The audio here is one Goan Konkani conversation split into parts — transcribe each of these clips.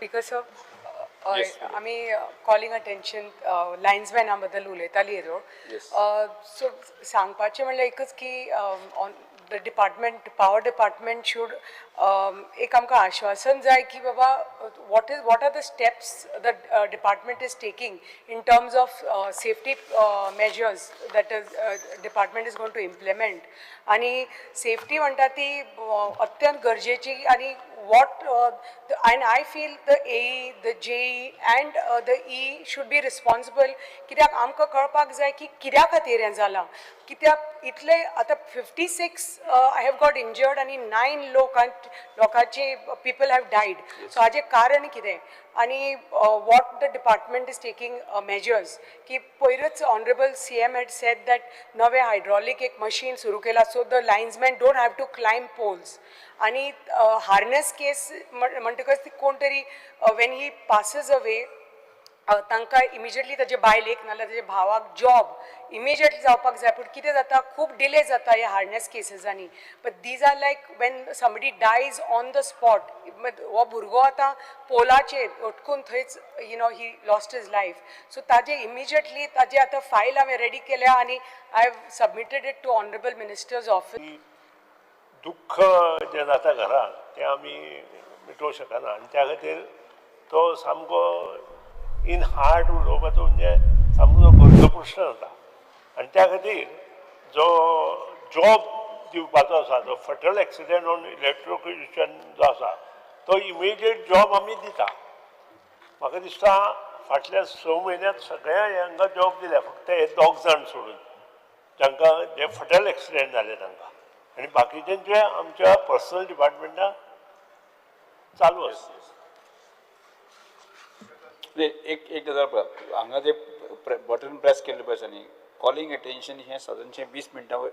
Because of आमी कॉलिंग अटेन्शन लायन्समॅना बद्दल उलयताली येदोळ. सो सांगपाचें म्हणल्यार एकच की on the department, power department should एक आमकां आश्वासन जाय की बाबा what are the steps the department is taking in terms of safety measures that is department is going to implement. आनी सेफ्टी म्हणटा ती अत्यंत गरजेची आनी what and I feel the AE, the JE and the E should be responsible, कित्याक आमकां कळपाक जाय की कित्या खातीर हें जालां. कित्याक इतले आतां 56 have got injured आनी नायन लोकांचे पीपल have died. सो हाजें कारण कितें आनी what the department is taking measures, की पयरच honourable CM had said that नवें हायड्रॉलीक एक मशीन सुरू केलां, so the linesmen don't have to climb poles. आनी हार्नस केस म्हणटकच ती कोण तरी when he passes away, तांकां इमिजिएटली ताजे बायलेक नाजाल्यार ताच्या भावाक जॉब इमिजिएटली जावपाक जाय. पूण कितें जाता, खूब डिले जाता ह्या harness केसीसांनी, but these are like when somebody dies on the spot. हो भुरगो आतां पोलाचेर अटकून थंयच he lost his life. So ताजे इमिजिएटली ताजे आतां फायल हांवें रेडी केल्या आनी I have submitted it to honourable minister's office. दुख्ख जें जाता घरांत तें आमी मिटोवंक शकना आनी त्या खातीर तो सामको इन हार्ट उलोवपाचो म्हणजे सामको गरजो प्रश्न जाता. आनी त्या खातीर जो जॉब दिवपाचो आसा, जो फटल एक्सिडेंट ऑन इलेक्ट्रोक्युशन जो आसा, तो इमिडिएट जॉब आमी दिता. म्हाका दिसता फाटल्या 6 म्हयन्यांत सगळ्या हांकां जॉब दिल्या, फक्त हे दोग जाण सोडून, जांकां जे फटल एक्सिडेंट जाले तांकां, आनी बाकीच्यांचे आमच्या पर्सनल डिपार्टमेंटान चालू आसा. एक एक गजाल पळय, हांगा जे बटन प्रेस केल्ले पळय न्ही, कॉलिंग अटेन्शन हें सादारणशें 20 मिनटां वयर,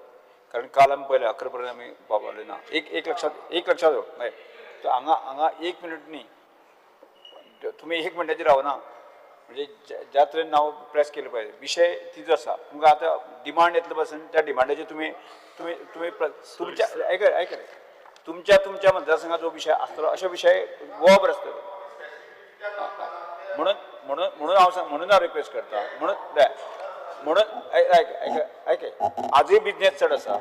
कारण काल आमी पळयलें 11 पर्यंत आमी पावले ना. एक एक लक्षात, एक लक्षात दवर हय. तर हांगा हांगा एक मिनट न्ही, तुमी एक मिनटाचेर रावना. म्हणजे ज्या तरेन नांव प्रेस केलें पळय, विशय तिजो आसा. तुमकां आतां डिमांड येतलो पासून त्या डिमांडाचेर तुमी तुमी तुमी तुमच्या, आयक आयक, तुमच्या तुमच्या मतदारसंघात जो विशय आसतलो, अशे विशय गोवाभर आसतलो. म्हणून म्हणून म्हणून हांव सांग, म्हणून हांव रिक्वेस्ट करता, म्हणून म्हणून आयक आयक आयक, आजूय बिजनेस चड आसा,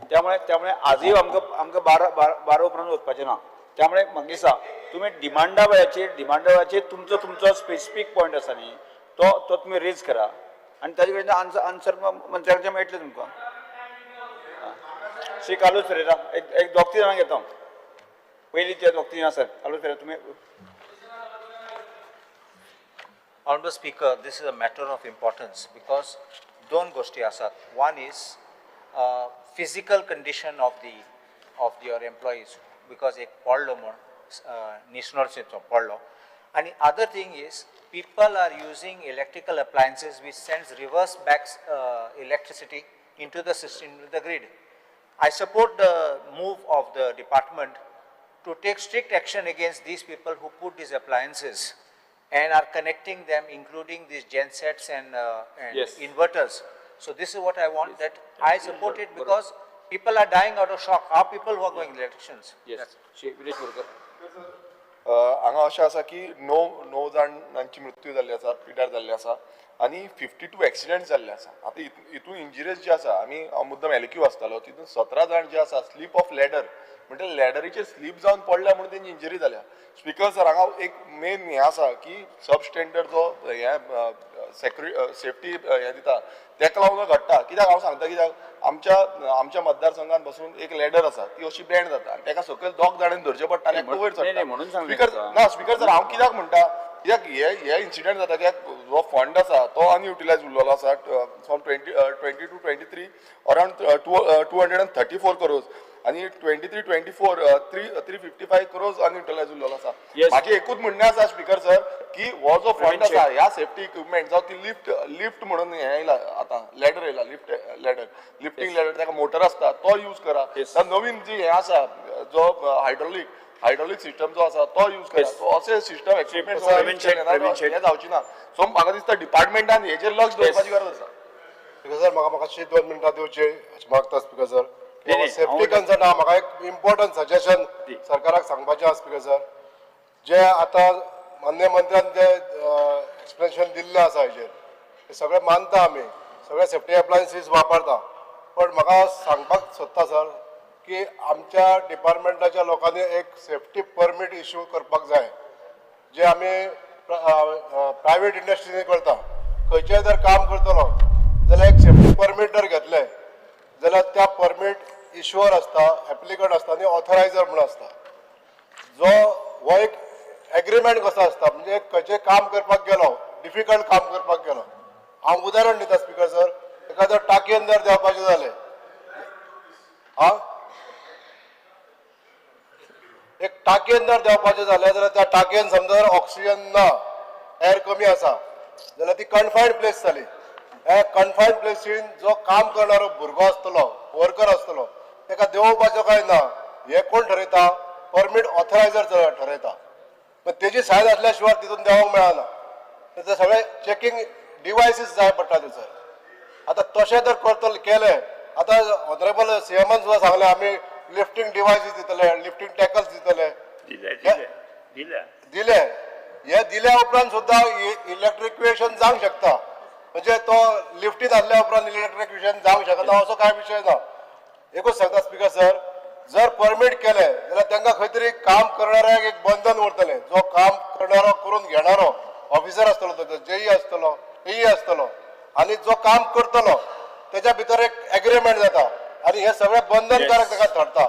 त्यामुळे त्यामुळे आजूय आमकां आमकां बारा बारा बारा उपरांत वचपाचें ना. त्यामुळे म्हाका दिसता तुमी डिमांडा वेळाचेर, डिमांडा वेळाचेर तुमचो तुमचो स्पेसिफीक पॉयंट आसा न्ही, तो तो तुमी रेज करा आनी ताजे कडेन आन्सर आन्सर मंत्र्याकडच्यान मेळटलें तुमकां. श्री कार्लूस फेरेरा, एक एक दोग तीन जाणां घेता हांव. पयलीं ते दोग तीन आसात. कार्लूस फेरेरा तुमी. Honorable Speaker, this is a matter of importance because दोन गोष्टी आसात. One is physical condition of your employees, because एक पडलो म्हूण निसणोचो पडलो, आनी other thing is people are using electrical appliances which sends reverse back electricity into the system, into the grid. I support the move of the department to take strict action against these people who put these appliances and are connecting them, including these gensets and inverters. So this is what I want, that I support it because people are dying out of shock. Our people who are going electricians. Yes, Shri Viresh Borkar. हांगा अशें आसा की णव णव जाणांची मृत्यू जाल्ली आसा, पिड्यार जाल्ले आसा आनी 52 एक्सिडेंट जाल्ले आसा. आतां हितून इंजरीज जे आसा, आमी हांव मुद्दम एलक्यू आसतालो, तितून 17 जाण जे आसा स्लीप ऑफ लॅडर, म्हणजे लॅडरीचेर स्लीप जावन पडल्या म्हणून तेंची इंजरी जाल्या. स्पिकर सर, हांगा एक मेन हें आसा की सब स्टँडर्ड जो हें सेफ्टी हें दिता तेका लागून घडटा. कित्याक हांव सांगता, कित्याक आमच्या आमच्या मतदारसंघात बसून एक लॅडर आसा, ती अशी बँड जाता आनी तेका सकयल दोग जाणांनी धरचें पडटा आनी एकटो वयर नाही, म्हणून चडटा. सांगलें स्पिकर तुका. ना, स्पिकर सर, हांव कित्याक म्हणटा, कित्याक हे हे इन्सिडंट जाता, कित्याक जो फंड आसा तो अनयुटिलायज उरलेलो आसा from 2022-23 around 234 crores आनी 23-24 355 crores unutilise उरलेलो आसा. म्हाजें एकूच म्हणणें आसा स्पिकर सर, की हो जो फंड आसा ह्या सेफ्टी इक्विपमेंट जावं ती लिफ्ट लिफ्ट म्हणून हें येयला आतां, लॅडर येयला, लिफ्ट लॅडर, लिफ्टींग लॅडर, ताका मोटर आसता, तो यूज करा. नवीन जी हें आसा, जो हायड्रोलीक हायड्रोलिक सिस्टम जो आसा तो यूज करा. सो अशे सिस्टम इक्विपमेंट प्रवीण शेट, प्रवीण शेट. हें जावची ना. सो म्हाका दिसता डिपार्टमेंटान हेजेर लक्ष दवरपाची गरज आसा. स्पिकर सर, म्हाका मातशें 2 मिनटां दिवची अशें मागता स्पिकर सर. नाही, नाही, सेफ्टी हांव- कन्सर्न आहा, म्हाका एक इम्पॉर्टंट सजेशन दी. सरकाराक सांगपाचें आहा स्पिकर सर. जे आतां मान्य मंत्र्यान जे एक्सप्लेनेशन दिल्लें आसा हेजेर ते सगळें मानता आमी, सगळे सेफ्टी एप्लायन्सीस वापरता. पण म्हाका सांगपाक सोदता सर की आमच्या डिपार्टमेंटाच्या लोकांनी एक सेफ्टी परमीट इश्यू करपाक जाय, जे आमी प्रायवेट इंडस्ट्रीनी करता. खंयचेय जर काम करतलो जाल्यार एक सेफ्टी परमीट जर घेतलें जाल्यार त्या परमीट इश्युअर आसता, एप्लिकंट आसता आनी ऑथरायझर म्हूण आसता. जो हो एक एग्रीमेंट कसो आसता, म्हणजे खंयचें काम करपाक गेलो, डिफिकल्ट काम करपाक गेलो, हांव उदाहरण दिता स्पिकर सर, एखादो टाकयेन जर देंवपाचें जालें, आ एक टाकयेन जर देंवपाचें जालें जाल्यार त्या टाकयेन समजा जर ऑक्सिजन ना, एर कमी आसा जाल्यार ती कन्फायन्ड प्लेस जाली. ह्या कन्फायन्ड प्लेसीन जो काम करणारो भुरगो आसतलो, वर्कर आसतलो, ताका देंवपाचो काय ना हें कोण ठरयता? परमीट ऑथरायझर ठरयता. पण तेजी सायन आसल्या शिवाय तितून देंवोंक मेळना. ते सगळे चॅकिंग डिवायसीस जाय पडटा थंयसर. आतां तशें जर करतले केलें, आतां ऑनरेबल सीएमान सुद्दां सांगलें आमी लिफ्टींग डिवायसीस दितले, लिफ्टींग टॅकल्स दितले. दिल्या, दिल्या, दिल्या. दिले. हे दिल्या उपरांत सुद्दां इलेक्ट्रिक्युएशन जावंक शकता. म्हणजे तो लिफ्टीन आसल्या उपरांत इलेक्ट्रिक्युएशन जावंक शकना असो कांय विशय ना. एकूच सांगता स्पिकर सर, जर परमीट केलें जाल्यार तांकां खंय तरी काम करणाऱ्याक एक बंधन उरतलें. जो काम करणारो, करून घेणारो ऑफिसर आसतलो, तो जेई आसतलो, एई आसतलो, आनी जो काम करतलो तेच्या भितर एक एग्रीमेंट जाता आनी हे सगळें बंधनकारक ताका ठरता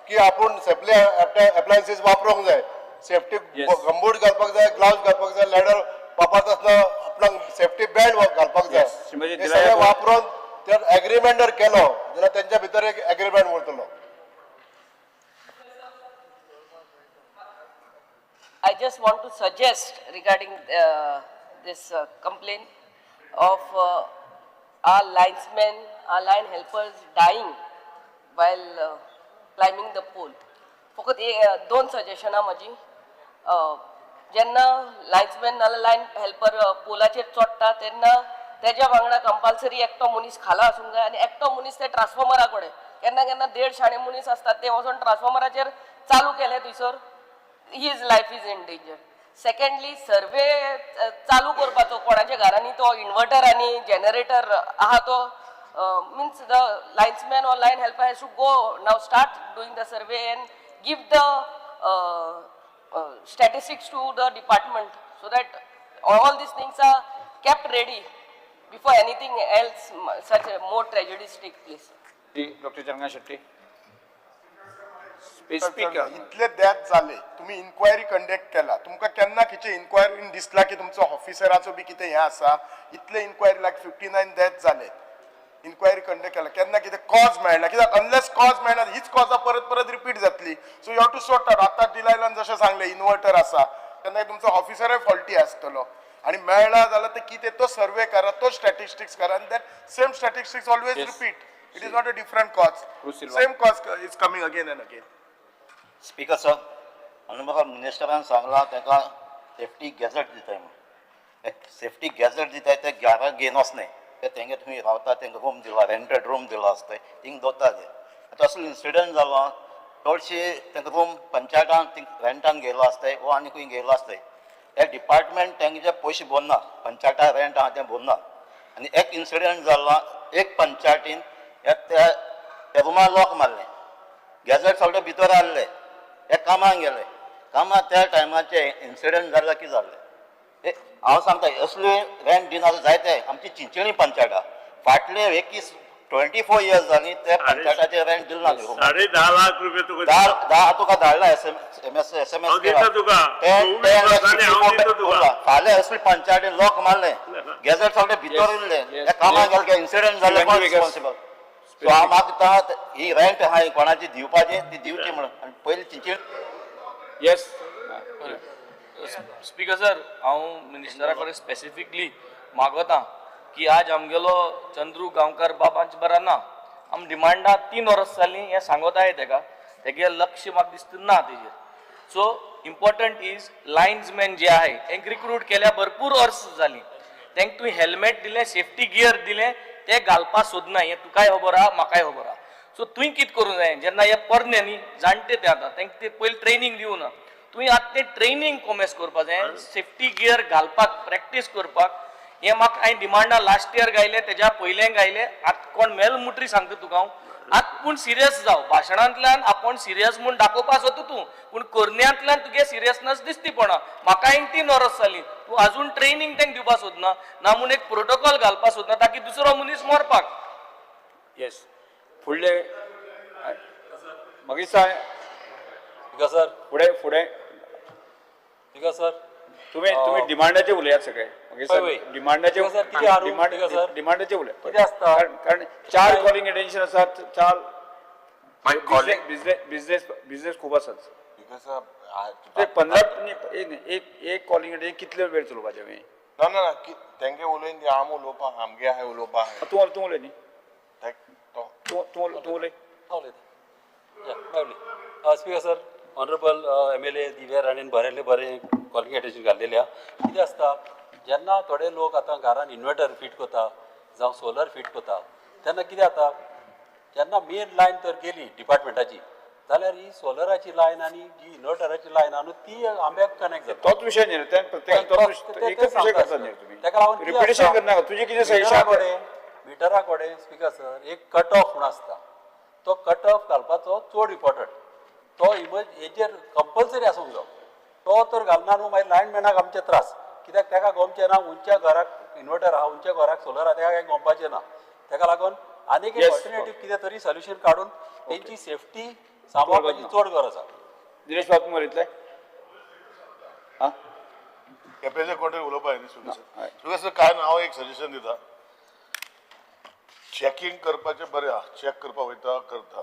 की आपूण सेफ्टी एप्लायन्सीस वापरूंक जाय, सेफ्टी गंबूट घालपाक जाय, ग्लावज घालपाक जाय, लॅडर वापरता आसतना आपणाक सेफ्टी बेल्ट घालपाक जाय. श्रीमती हे दिलाया सगळें वापरून ते एग्रीमेंट जर केलो जाल्यार तेंच्या भितर एक एग्रीमेंट उरतलो. I just want to suggest regarding this complaint of our linesmen, our line helpers dying while climbing the pole. फकत दोन सजेशनां म्हाजी. जेन्ना लायन्समॅन नाल्यार लायन हेल्पर पोलाचेर चडटा तेन्ना तेज्या वांगडा कंपल्सरी एकटो मनीस खाला आसूंक जाय आनी एकटो मनीस ते ट्रान्सफॉर्मरा कडेन. केन्ना केन्ना देड शाणे मनीस आसतात, ते वचोन ट्रान्सफॉर्मराचेर चालू केले थंयसर his life is in danger. Secondly, survey चालू करपाचो कोणाच्या घरांनी तो इन्वर्टर आनी जनरेटर आहा तो, means the linesman or line helper has to go now, start doing the survey and give the statistics to the department so that all these things are kept ready before anything else, such a more tragedies take place. Doctor Changana Shetty. Speaker. इतले डेथ जाले, तुमी इन्क्वायरी कंडक्ट केला, तुमकां केन्ना खंयचे इन्क्वायरीन दिसला की तुमचो ऑफिसराचो बी कितें हें आसा? इतले इन्क्वायरी लायक 59 डेथ जाले, इन्क्वायरी कंडक्ट केला, केन्ना कितें कॉज मेळना? कित्याक अनलेस कॉज मेळना, हीच कॉजां परत परत रिपीट जातली. So you have to sort out. आतां डिलायलान जशें सांगलें, इन्वर्टर आसा, तेन्ना तुमचो ऑफिसरय फॉल्टी आसतलो आनी मेळ्ळा जाल्यार ते कितें तो सर्वे करा, तो स्टॅटिस्टिक्स करा आनी that same statistics always repeat. It is not a different cause. Cruz Silva. Same cause is coming again and again. Speaker sir, honourable मिनिस्टरान सांगलां ताका सेफ्टी गॅझेट दिताय म्हूण. सेफ्टी गॅझेट दिताय ते घरा घेवन वचनाय, ते तेंगे थंय रावता, तेंका रूम दिला, रेंटेड रूम दिलो आसता, थिंग दवरता ते. आतां असलो इन्सिडंट जालो, चडशे तेंका रूम पंचायतान थिंग रेंटान घेयलो आसताय वो आनी खंय घेयलो आसताय. हे डिपार्टमेंट तेंचे पयशे भरना, पंचायता रेंट आहा तें भरना. आनी एक इन्सिडंट जालो, एक पंचायतीन त्या त्या रुमान लॉक मारलें, गॅझेट सगळे भितर आहले, हे कामाक गेले. कामाक त्या टायमाचे इन्सिडंट जाल्ले कितें जाल्लें हे हांव सांगता. असले रेंट दिना जायते आमची चिंचणी पंचायत फाटले एकवीस 24 इयर्स जाली ते पंचायताचे रेंट दिले ना. 10.5 लाख रुपये तुका धा दिता. धा तुका धाडला एस एम एस. एसएमएस. हांव दिता तुका. तूं 20 वर्सांनी हांव दिता तुका. फाल्यां असली पंचायतीन लॉक मारले, गॅझेट सगळे भितर उरले, हे कामाक गेले, इन्सिडंट जाले, कोण रिस्पॉन्सिबल? सो हांव मागता ही रेंट आहा ही कोणाची दिवपाची ती दिवची म्हणून आनी पयली चिंचणी. Yes. Speaker sir, हांव मिनिस्टरा कडेन स्पेसिफिकली मागता की आज आमगेलो चंद्रू गांवकार बाब आमचे बरा ना. आम डिमांडा 3 वर्सां जालीं हें सांगत तेका, तेगे लक्ष म्हाका दिसता ना तेजेर. सो इम्पॉर्टंट is लायन्समॅन जे आहाय तेंका रिक्रूट केल्या भरपूर वर्सां जालीं. तेंका तुवें हेल्मेट दिलें, सेफ्टी गियर दिलें, ते घालपा सोदना. हें तुकाय खबर आहा, म्हाकाय खबर आहा. सो तुवें कितें करूंक जाय, जेन्ना हे पोरणे न्ही, जाणटे ते आतां, तांकां ते पयलीं ट्रेनींग दिवना. तुवें आतां तें ट्रेनींग कोमेस करपा जाय, सेफ्टी गियर घालपाक प्रॅक्टीस करपाक. हें म्हाका हांवें डिमांडा लास्ट इयर गायलें, तेज्या पयलें गायलें. आतां कोण मेल मुटरी सांगता तुका हांव, आतां पूण सिरियस जाव. भाशणांतल्यान आपूण सिरियस म्हूण दाखोवपा सोदता तूं, पूण करण्यांतल्यान तुगे सिरियसनस दिसती पडना. म्हाका हिंग 3 वर्स जालीं, तूं अजून ट्रेनींग तांकां दिवपा सोदना ना म्हूण एक प्रोटोकॉल घालपा सोदना ताकी दुसरो मनीस मरपाक. येस, फुडले मागीर सांग. सर. फुडें फुडें. Speaker sir. तुमी डिमांडाचे उलयात सगळे मागीर. हय, हय. सर, डिमांडाचे. स्पीकर सर, कितें हाडूं? Speaker sir? डिमांडाचे उलय. कितें आसता? कारण चार कॉलिंग अटेन्शन आसात, चार. मागीर calling business business business खूब आसात. Because ते 15 न्ही, एक न्ही, एक एक कॉलिंग अटेन्शन कितले वेळ चलोवपाचें आमी? ना ना ना, तेंगे उलोवन दी, आम उलोवपा आमगे आहाय उलोवपा आहाय. तूं तूं उलय न्ही. तो तूं तूं तूं उलय. हांव उलयतां. या, speaker sir, honourable MLA Divya राणेन बरें बरें कॉलिंग एटेन्शन घाल्लेलें आहा. कितें आसता, जेन्ना थोडे लोक आतां घरान इन्वर्टर फीट करता जावं सोलर फीट करता, तेन्ना कितें जाता, जेन्ना मेन लायन तर गेली डिपार्टमेंटाची जाल्यार ही सोलराची लायन आनी जी इन्वर्टराची लायन आहा न्हू, ती आंब्याक कनेक्ट जाता. तोच विशय न्ही रे, त्या प्रत्येकान तोच ते एकच विशय सांगता करता न्ही तुमी. ताका लागून कितें रिपिटेशन आसता, करनाका. तुजें कितें सजेशन? मिटरा कडेन स्पीकर सर, एक कट ऑफ म्हूण आसता. तो कट ऑफ घालपाचो चड इम्पोर्टंट. तो इमर्ज हेजेर कंपल्सरी आसूंक जायो. तो तर घालना न्हू, मागीर लायनमॅनाक आमचे त्रास. कित्याक ताका गोमचें ना, उंच्या घराक इन्वर्टर आहा, उंच्या घराक सोलर आहा, ताका कांय गोमपाचें ना. ताका लागून आनीक एक ऑल्टरनेटीव कितें तरी सोल्युशन काडून तेंची सेफ्टी सांबाळपाची चड गरज आसा. दिनेश बाब, तुमी उलयतले? आं. केपेंचे कोण तरी उलोवपा न्ही. स्पीकर सर, स्पीकर सर, काय ना, हांव एक सजेशन दिता. चॅकिंग करपाचें बरें आहा, चॅक करपाक वयता करता.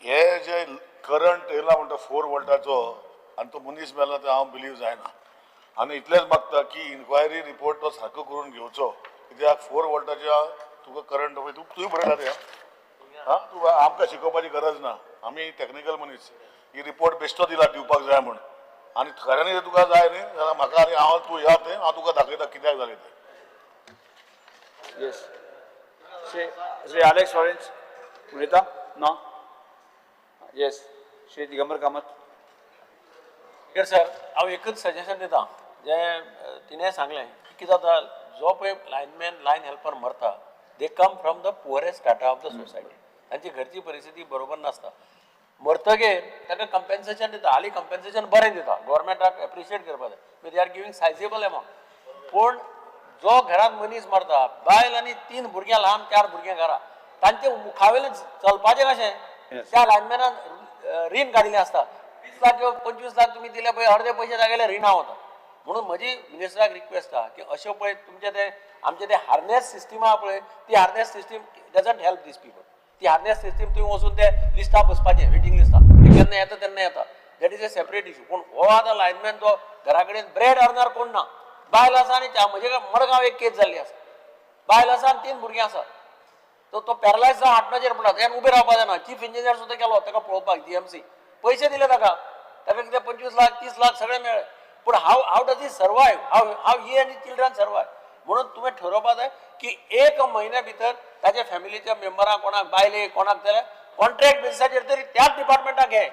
हे जे करंट येयला म्हणटा 4 वोल्टाचो आनी तो मनीस मेला, ते हांव बिलीव जायना. आनी इतलेंच मागता की इन्क्वायरी रिपोर्ट तो सारको करून घेवचो, कित्याक 4 वोल्टाच्या तुका करंट पळय, तूं तुवें बरयला ते आं, तूं आमकां शिकोवपाची गरज ना, आमी टॅक्निकल मनीस. ही रिपोर्ट बेश्टो दिला दिवपाक जाय म्हूण. आनी खऱ्यांनी जर तुका जाय न्ही जाल्यार म्हाका आनी हांव, तूं या थंय, हांव तुका दाखयता कित्याक जालें तें. Yes, Shri Shri Alex Lawrence उलयता ना? येस, श्री दिगंबर कामत. स्पीकर सर, हांव एकच सजेशन दिता, जें तिणें सांगलें की कितें जाता, जो पळय लायनमॅन, लायन हेल्पर मरता, they come from the poorest strata of the society. तांची घरची परिस्थिती बरोबर नासता. मरतगीर ताका कंपेन्सेशन दिता. हालीं कंपेन्सेशन बरें दिता, गोवोरमेंटाक एप्रिशिएट करपा जाय, they are giving sizable amount. पूण जो घरांत मनीस मरता, बायल आनी तीन भुरग्यां, ल्हान चार भुरग्यां घरा, तांचे मुखावेलें चलपाचें कशें? त्या लायनमॅनान रीण काडिल्लें आसता 20 लाख किंवा 25 लाख. तुमी दिले पळय, अर्दे पयशे तागेले रिणां वता. म्हणून म्हजी मिनिस्टराक रिक्वेस्ट आहा की अश्यो पळय तुमचे ते आमचे ते हार्नेस सिस्टीम आहा पळय, ती harness system doesn't help these people. ती हार्नेस सिस्टीम तुमी वचून ते लिस्टां बसपाचें, वेटींग लिस्टां, ते केन्ना येता तेन्ना येता, that is a separate issue. पूण हो आतां लायनमॅन तो घरा कडेन ब्रेड अर्नर कोण ना, बायल आसा आनी म्हजे मडगांव एक केस जाल्ली आसा, बायल आसा आनी तीन भुरगीं आसा. तो तो पॅरलायज जावन हांतरुणाचेर पडला, त्यान उबें रावपा जायना. चीफ इंजिनियर सुद्दां गेलो ताका पळोवपाक जीएमसी. पयशे दिले ताका, ताका कितें 25 लाख, 30 लाख सगळें मेळ्ळें, पूण how does he survive? How he आनी चिल्ड्रन सर्वायव? म्हणून तुवें ठरोवपा जाय की एक म्हयन्या भितर ताच्या फॅमिलीच्या मेंबरांक कोणाक, बायले कोणाक जाल्यार कॉन्ट्रॅक्ट बेसिसाचेर तरी त्याच डिपार्टमेंटाक घे.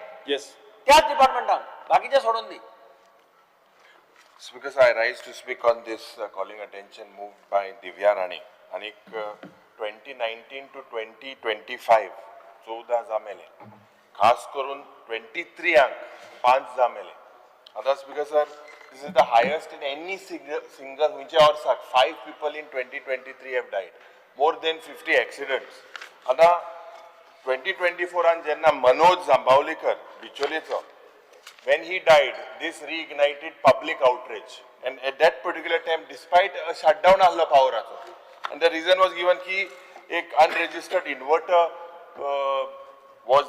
त्याच डिपार्टमेंटाक, बाकीचे सोडून दी. Speaker, sir, I rise to speak on this calling attention moved by Divya Rane. आनीक 2019 to 2025 14 जाण मेले, खास करून 23 आंक पांच जाण मेले. आतां speaker sir, this is the highest in any single खंयच्या वर्साक. Five people in 2023 have died, more than 50 accidents. आतां 2024 आन जेन्ना Manoj Jambavlikar बिचोलेचो, when he died, this reignited public outrage. And at that particular time, despite a shutdown आहलो पावराचो, and the reason was given की एक unregistered inverter was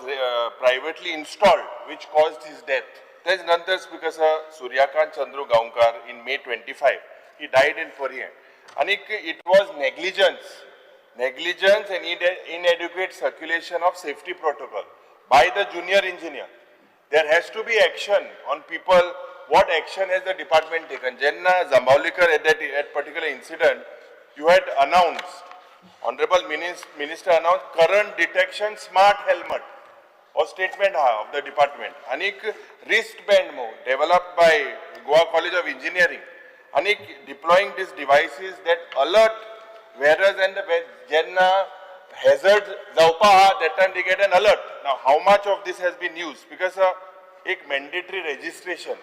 privately installed, which caused his death. तेच नंतर speaker sir, Suryakant Chandru Gaonkar in May 25, he died in Poriem. आनीक it was negligence and inadequate circulation of safety protocol by the junior engineer. There has to be action on people. What action has the department taken? Jenna Jambaulikar at that at particular incident, you had announced, Honorable Minister announced current detection smart helmet. हो स्टेटमेंट आहा ऑफ the department. आनीक रिस्ट बँड मो developed by Goa College of Engineering आनीक deploying these devices that alert wearers and जेन्ना हॅझर्ड जावपा आहा that time they get an alert. Now how much of this has been used? Because एक मॅन्डेटरी रेजिस्ट्रेशन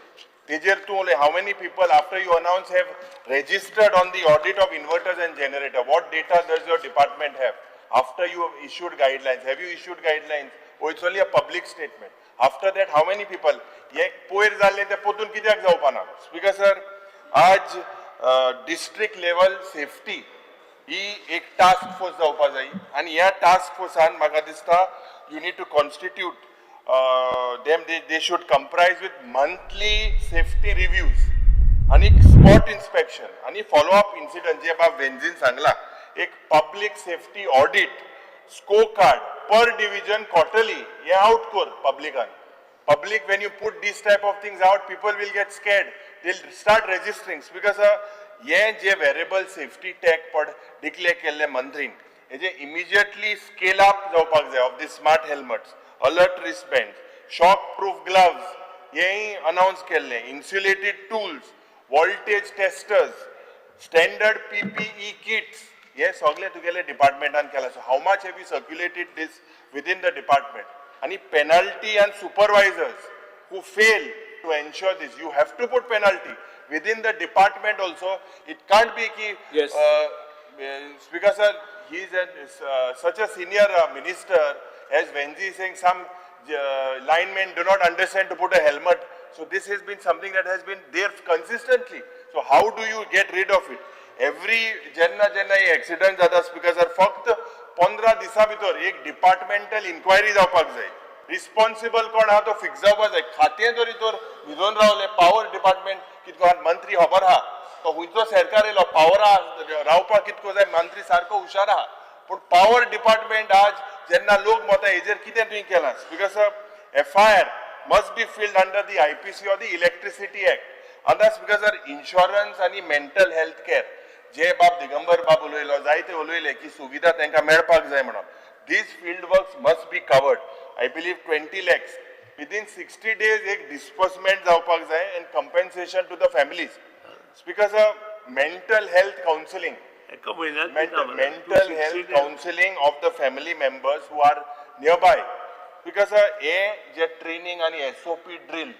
तेजेर तूं उलय, how many people after you announce have registered on the audit of inverters and generator? What data does your department have after you have issued guidelines? Have you issued guidelines or it's only a public statement? After that how many people? हे पयर जाल्लें तें परतून कित्याक जावपा ना? स्पीकर सर, आज डिस्ट्रिक्ट लेवल सेफ्टी ही एक टास्क फोर्स जावपा जाय आनी ह्या टास्क फोर्सान म्हाका दिसता you need to constitute them. They should comprise with monthly safety reviews आनी स्पॉट इन्स्पेक्शन आनी फॉलो अप इन्सिडंट. जे बाब वेन्झीन सांगला, एक public safety audit score card per division quarterly हे आउट कर पब्लिकान. Public, when you put these type of things out, people will get scared, they'll start registering. Because हे जे वेरेबल सेफ्टी टॅग पड डिक्लेअर केल्ले मंत्रीन, हेजे इमिजिएटली स्केल अप जावपाक जाय of the smart helmets, alert wristband, shock proof gloves हेय अनाउन्स केल्ले, insulated tools, voltage testers, standard PPE kits, हे सगळे तुगेले डिपार्टमेंटान केला. So how much have you circulated this within the department? आनी penalty and supervisors who fail to ensure this, you have to put penalty within the department also. It can't be ki Yes. Speaker sir, he is such a senior minister, as Venzi is saying some linemen do not understand to put a helmet. So this has been something that has been there consistently. So how do you get rid of it? Every जेन्ना जेन्ना हे एक्सिडंट जाता स्पीकर सर, फक्त 15 दिसां भितर एक डिपार्टमेंटल इन्क्वायरी जावपाक जाय. रिस्पॉन्सिबल कोण आहा तो फिक्स जावपाक जाय. खातें जरी तर न्हिदोन रावले, पावर डिपार्टमेंट कितको आहा, मंत्री खबर आहा तो खंयचो सरकार येयलो, पावरा रावपाक कितको जाय, मंत्री सारको हुशार आहा, पूण पावर डिपार्टमेंट आज जेन्ना लोक मता हेजेर कितें तुवें केलां? Speaker sir, FIR must be filed under the IPC or the Electricity Act. आतां स्पीकर सर, इन्शुरन्स आनी मेंटल हेल्थ केअर जे बाब दिगंबर बाब उलयलो, जायते उलयले की सुविधा तांकां मेळपाक जाय म्हणून, these field works must be covered. I believe 20 lakhs within 60 days एक डिस्बर्समेंट जावपाक जाय and compensation to the families. Speaker sir, mental health counselling, एका म्हयन्यात mental health counseling of the family members who are nearby, because हे जे ट्रेनिंग आणि एसओपी ड्रिल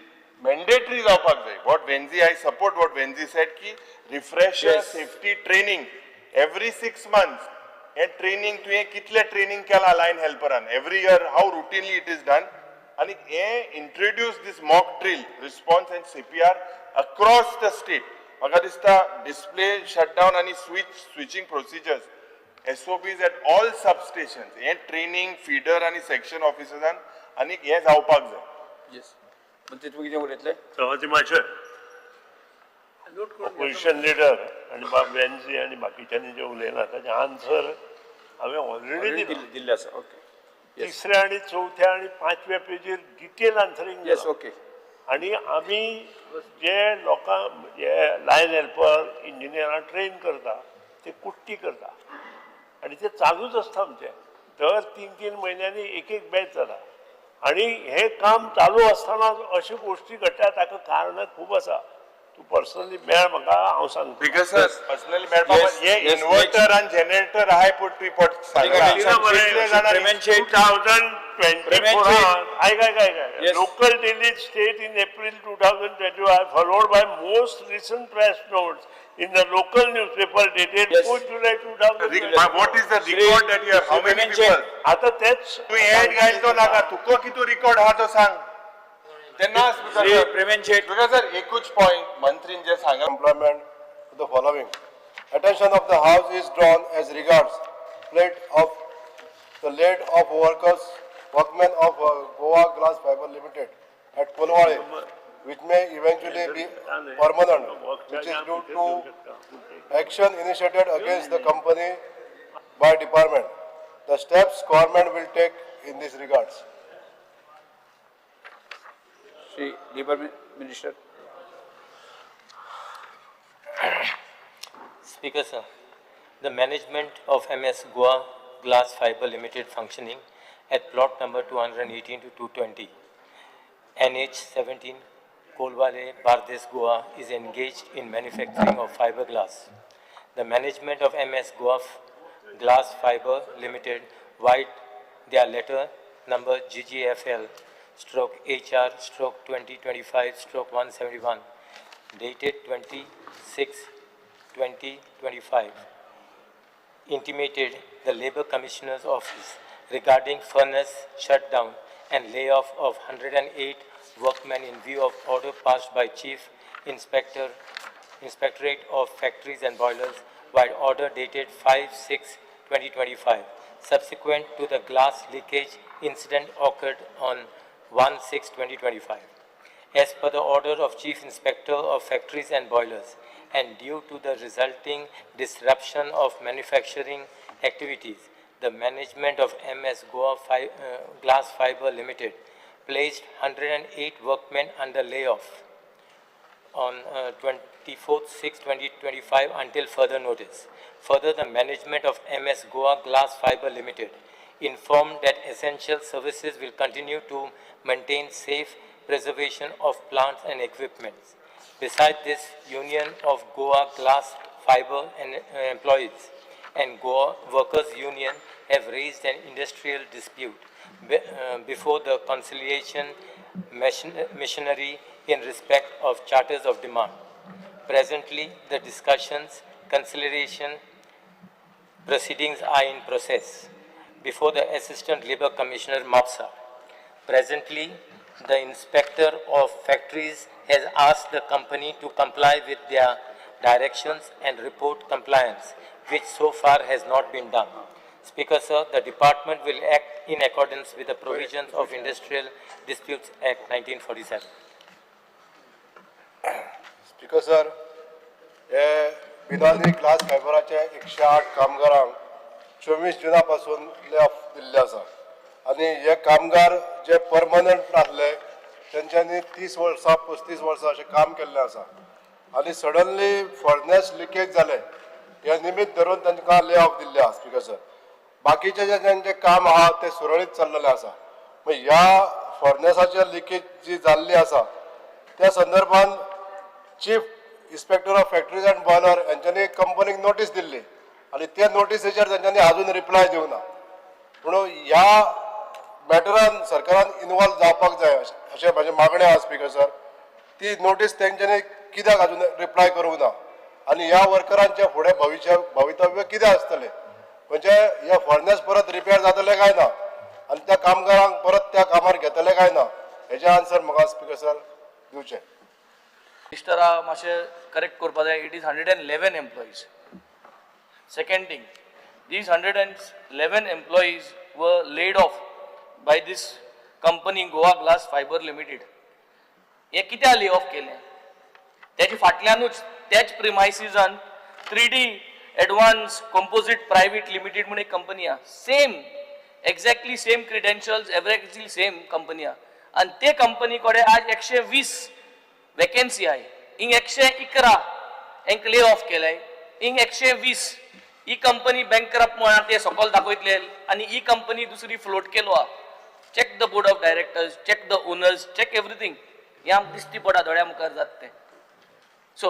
मॅन्डेटरी जावपाक जाय. What Venzi, I support what Venzi said की refresher safety training every 6 months. हे ट्रेनिंग तुवें कितले ट्रेनिंग केला line हेल्परान every year? How routinely it is done? आनी हे introduce this mock drill response and CPR across the state. म्हाका दिसता डिस्प्ले शटडावन आनी switching procedures, SOPs at all substation, हे ट्रेनिंग फिडर आनी सेक्शन ऑफिसर्सान आनी हे जावपाक जाय. येस, मंत्री, तुमी कितें उलयतले? सभापती मातशें, ऑपोजिशन लिडर आनी बाब वेन्झी आनी बाकीच्यांनी जें उलयलां ताचें आन्सर हांवें ऑलरेडी दिलां. दिल्ले आसा, ओके. तिसऱ्या आनी चवथ्या आनी पांचव्या पेजीर डिटेल आन्सरींग. ओके. आनी आमी जे लोकांक जे लायन हेल्पर इंजिनियरां ट्रेन करता ते कुट्टी करता आनी ते चालूच आसता आमचें. दर 3-3 म्हयन्यांनी एक एक बॅच जाता आनी हें काम चालू आसतना अश्यो गोश्टी घडटा. ताका कारणां खूब आसा. तूं पर्सनली मेळ म्हाका, हांव सांगता. Because sir, personally मेळपा हे इन्वर्टर आनी जनरेटर आहाय पूण तुवें फट सांगला. कितले जाणांनी 2024, आयक आयक आयक, local daily state in April 2025 followed by most recent press notes in the local newspaper dated 4 July 2025. What is the record that you have? How many people? आता तेच तूं एड घायल तो नाका, तुका कितू रिकॉर्ड आहा तो सांग तेन्ना. स्पीकर सर, एकूच पॉयंट मंत्रीन जे सांगला Employment to the following. Attention of the House is drawn as regards plate of the late of workmen of Goa Glass Fiber Limited at Kolwale, which may eventually be permanent, which is due to action initiated against the company by department. The steps government will take in this regards. Shri Labour Minister. Speaker sir, the management of MS Goa Glass Fiber Limited functioning at plot number 218 to 220, NH 17, Colvale, Bardez, Goa is engaged in manufacturing of fiberglass. The management of MS Goa Glass Fiber Limited write their letter number GGFL /HR /2025/171 dated 26/2025 intimated the Labor Commissioner's Office regarding furnace shutdown and layoff of 108 workmen in view of order passed by Chief Inspectorate of Factories and Boilers by order dated 5/6/2025, subsequent to the glass leakage incident occurred on 1/6/2025. As per the order of Chief Inspector of Factories and Boilers, and due to the resulting disruption of manufacturing activities, the management of MS Goa Glass Fiber Limited placed 108 workmen under layoff on 24/6/2025 until further notice. Further, the management of MS Goa Glass Fiber Limited informed that essential services will continue to maintain safe preservation of plants and equipment. Besides this, Union of Goa Glass Fiber and Employees and Goa Workers Union have raised an industrial dispute before the conciliation machinery in respect of charters of demand. Presently, the discussions, conciliation proceedings are in process before the Assistant Labour Commissioner, Mapsa. Presently, the Inspector of Factories has asked the company to comply with their directions and report compliance, which so far has not been done. Speaker, sir, the department will act in accordance with the provisions of Industrial Disputes Act 1947. Speaker sir, हे बिनाली ग्लास फायबराचे 108 कामगारांक 24 जुना पासून ले ऑफ दिल्ले आसा आनी हे कामगार जे परमनंट आसले तेंच्यांनी 30 वर्सां 35 वर्सां अशें काम केल्लें आसा आनी सडनली फर्नेस लिकेज जालें हे निमित्त धरून तांकां ले ऑफ दिल्ले आसा. स्पीकर सर, बाकीचे जे तेंचें काम आहा तें सुरळीत चल्लेलें आसा. मागीर ह्या फर्नेसाचे लिकेज जी जाल्ली आसा त्या संदर्भान Chief Inspector of Factories and Boiler हेंच्यांनी कंपनीक नोटीस दिल्ली आनी त्या नोटीसीचेर तेंच्यांनी आजून रिप्लाय दिवना. म्हणून ह्या मॅटरान सरकारान इनवॉल्व जावपाक जाय अशें म्हाजें मागणें आसा. स्पीकर सर, ती नोटीस तेंच्यांनी कित्याक आजून रिप्लाय करूंक ना आनी ह्या वर्करांचें फुडें भविश्य भवितव्य कितें आसतलें, म्हणजे हे फर्नेस परत रिपेर जातले काय ना आनी त्या कामगारांक परत त्या कामार घेतले काय ना हेजें आन्सर म्हाका स्पीकर सर दिवचें. मिनिस्टरा मातशें करेक्ट करपा जाय. It is 111 employees. Second thing, these 111 employees were laid off by this company Goa Glass Fiber Limited. हे कित्याक ले ऑफ केलें? तेजे फाटल्यानूच त्याच प्रिमायसिसान 3D Advance Composite Private Limited म्हूण एक कंपनी आहा. Same, exactly same credentials, exactly same company आहा आनी ते कंपनी कडेन आज 120 वेकेन्सी आहाय. हिंग 111 हेंक ले ऑफ केलाय, हिंग 120. ही कंपनी बँकरप्ट म्हळ्यार ते सकयल दाखयतले आनी ही कंपनी दुसरी फ्लोट केलो आहा. Check the board of directors, check the owners, check everything. हें आमकां दिश्टी पडा दोळ्या मुखार जाता तें. सो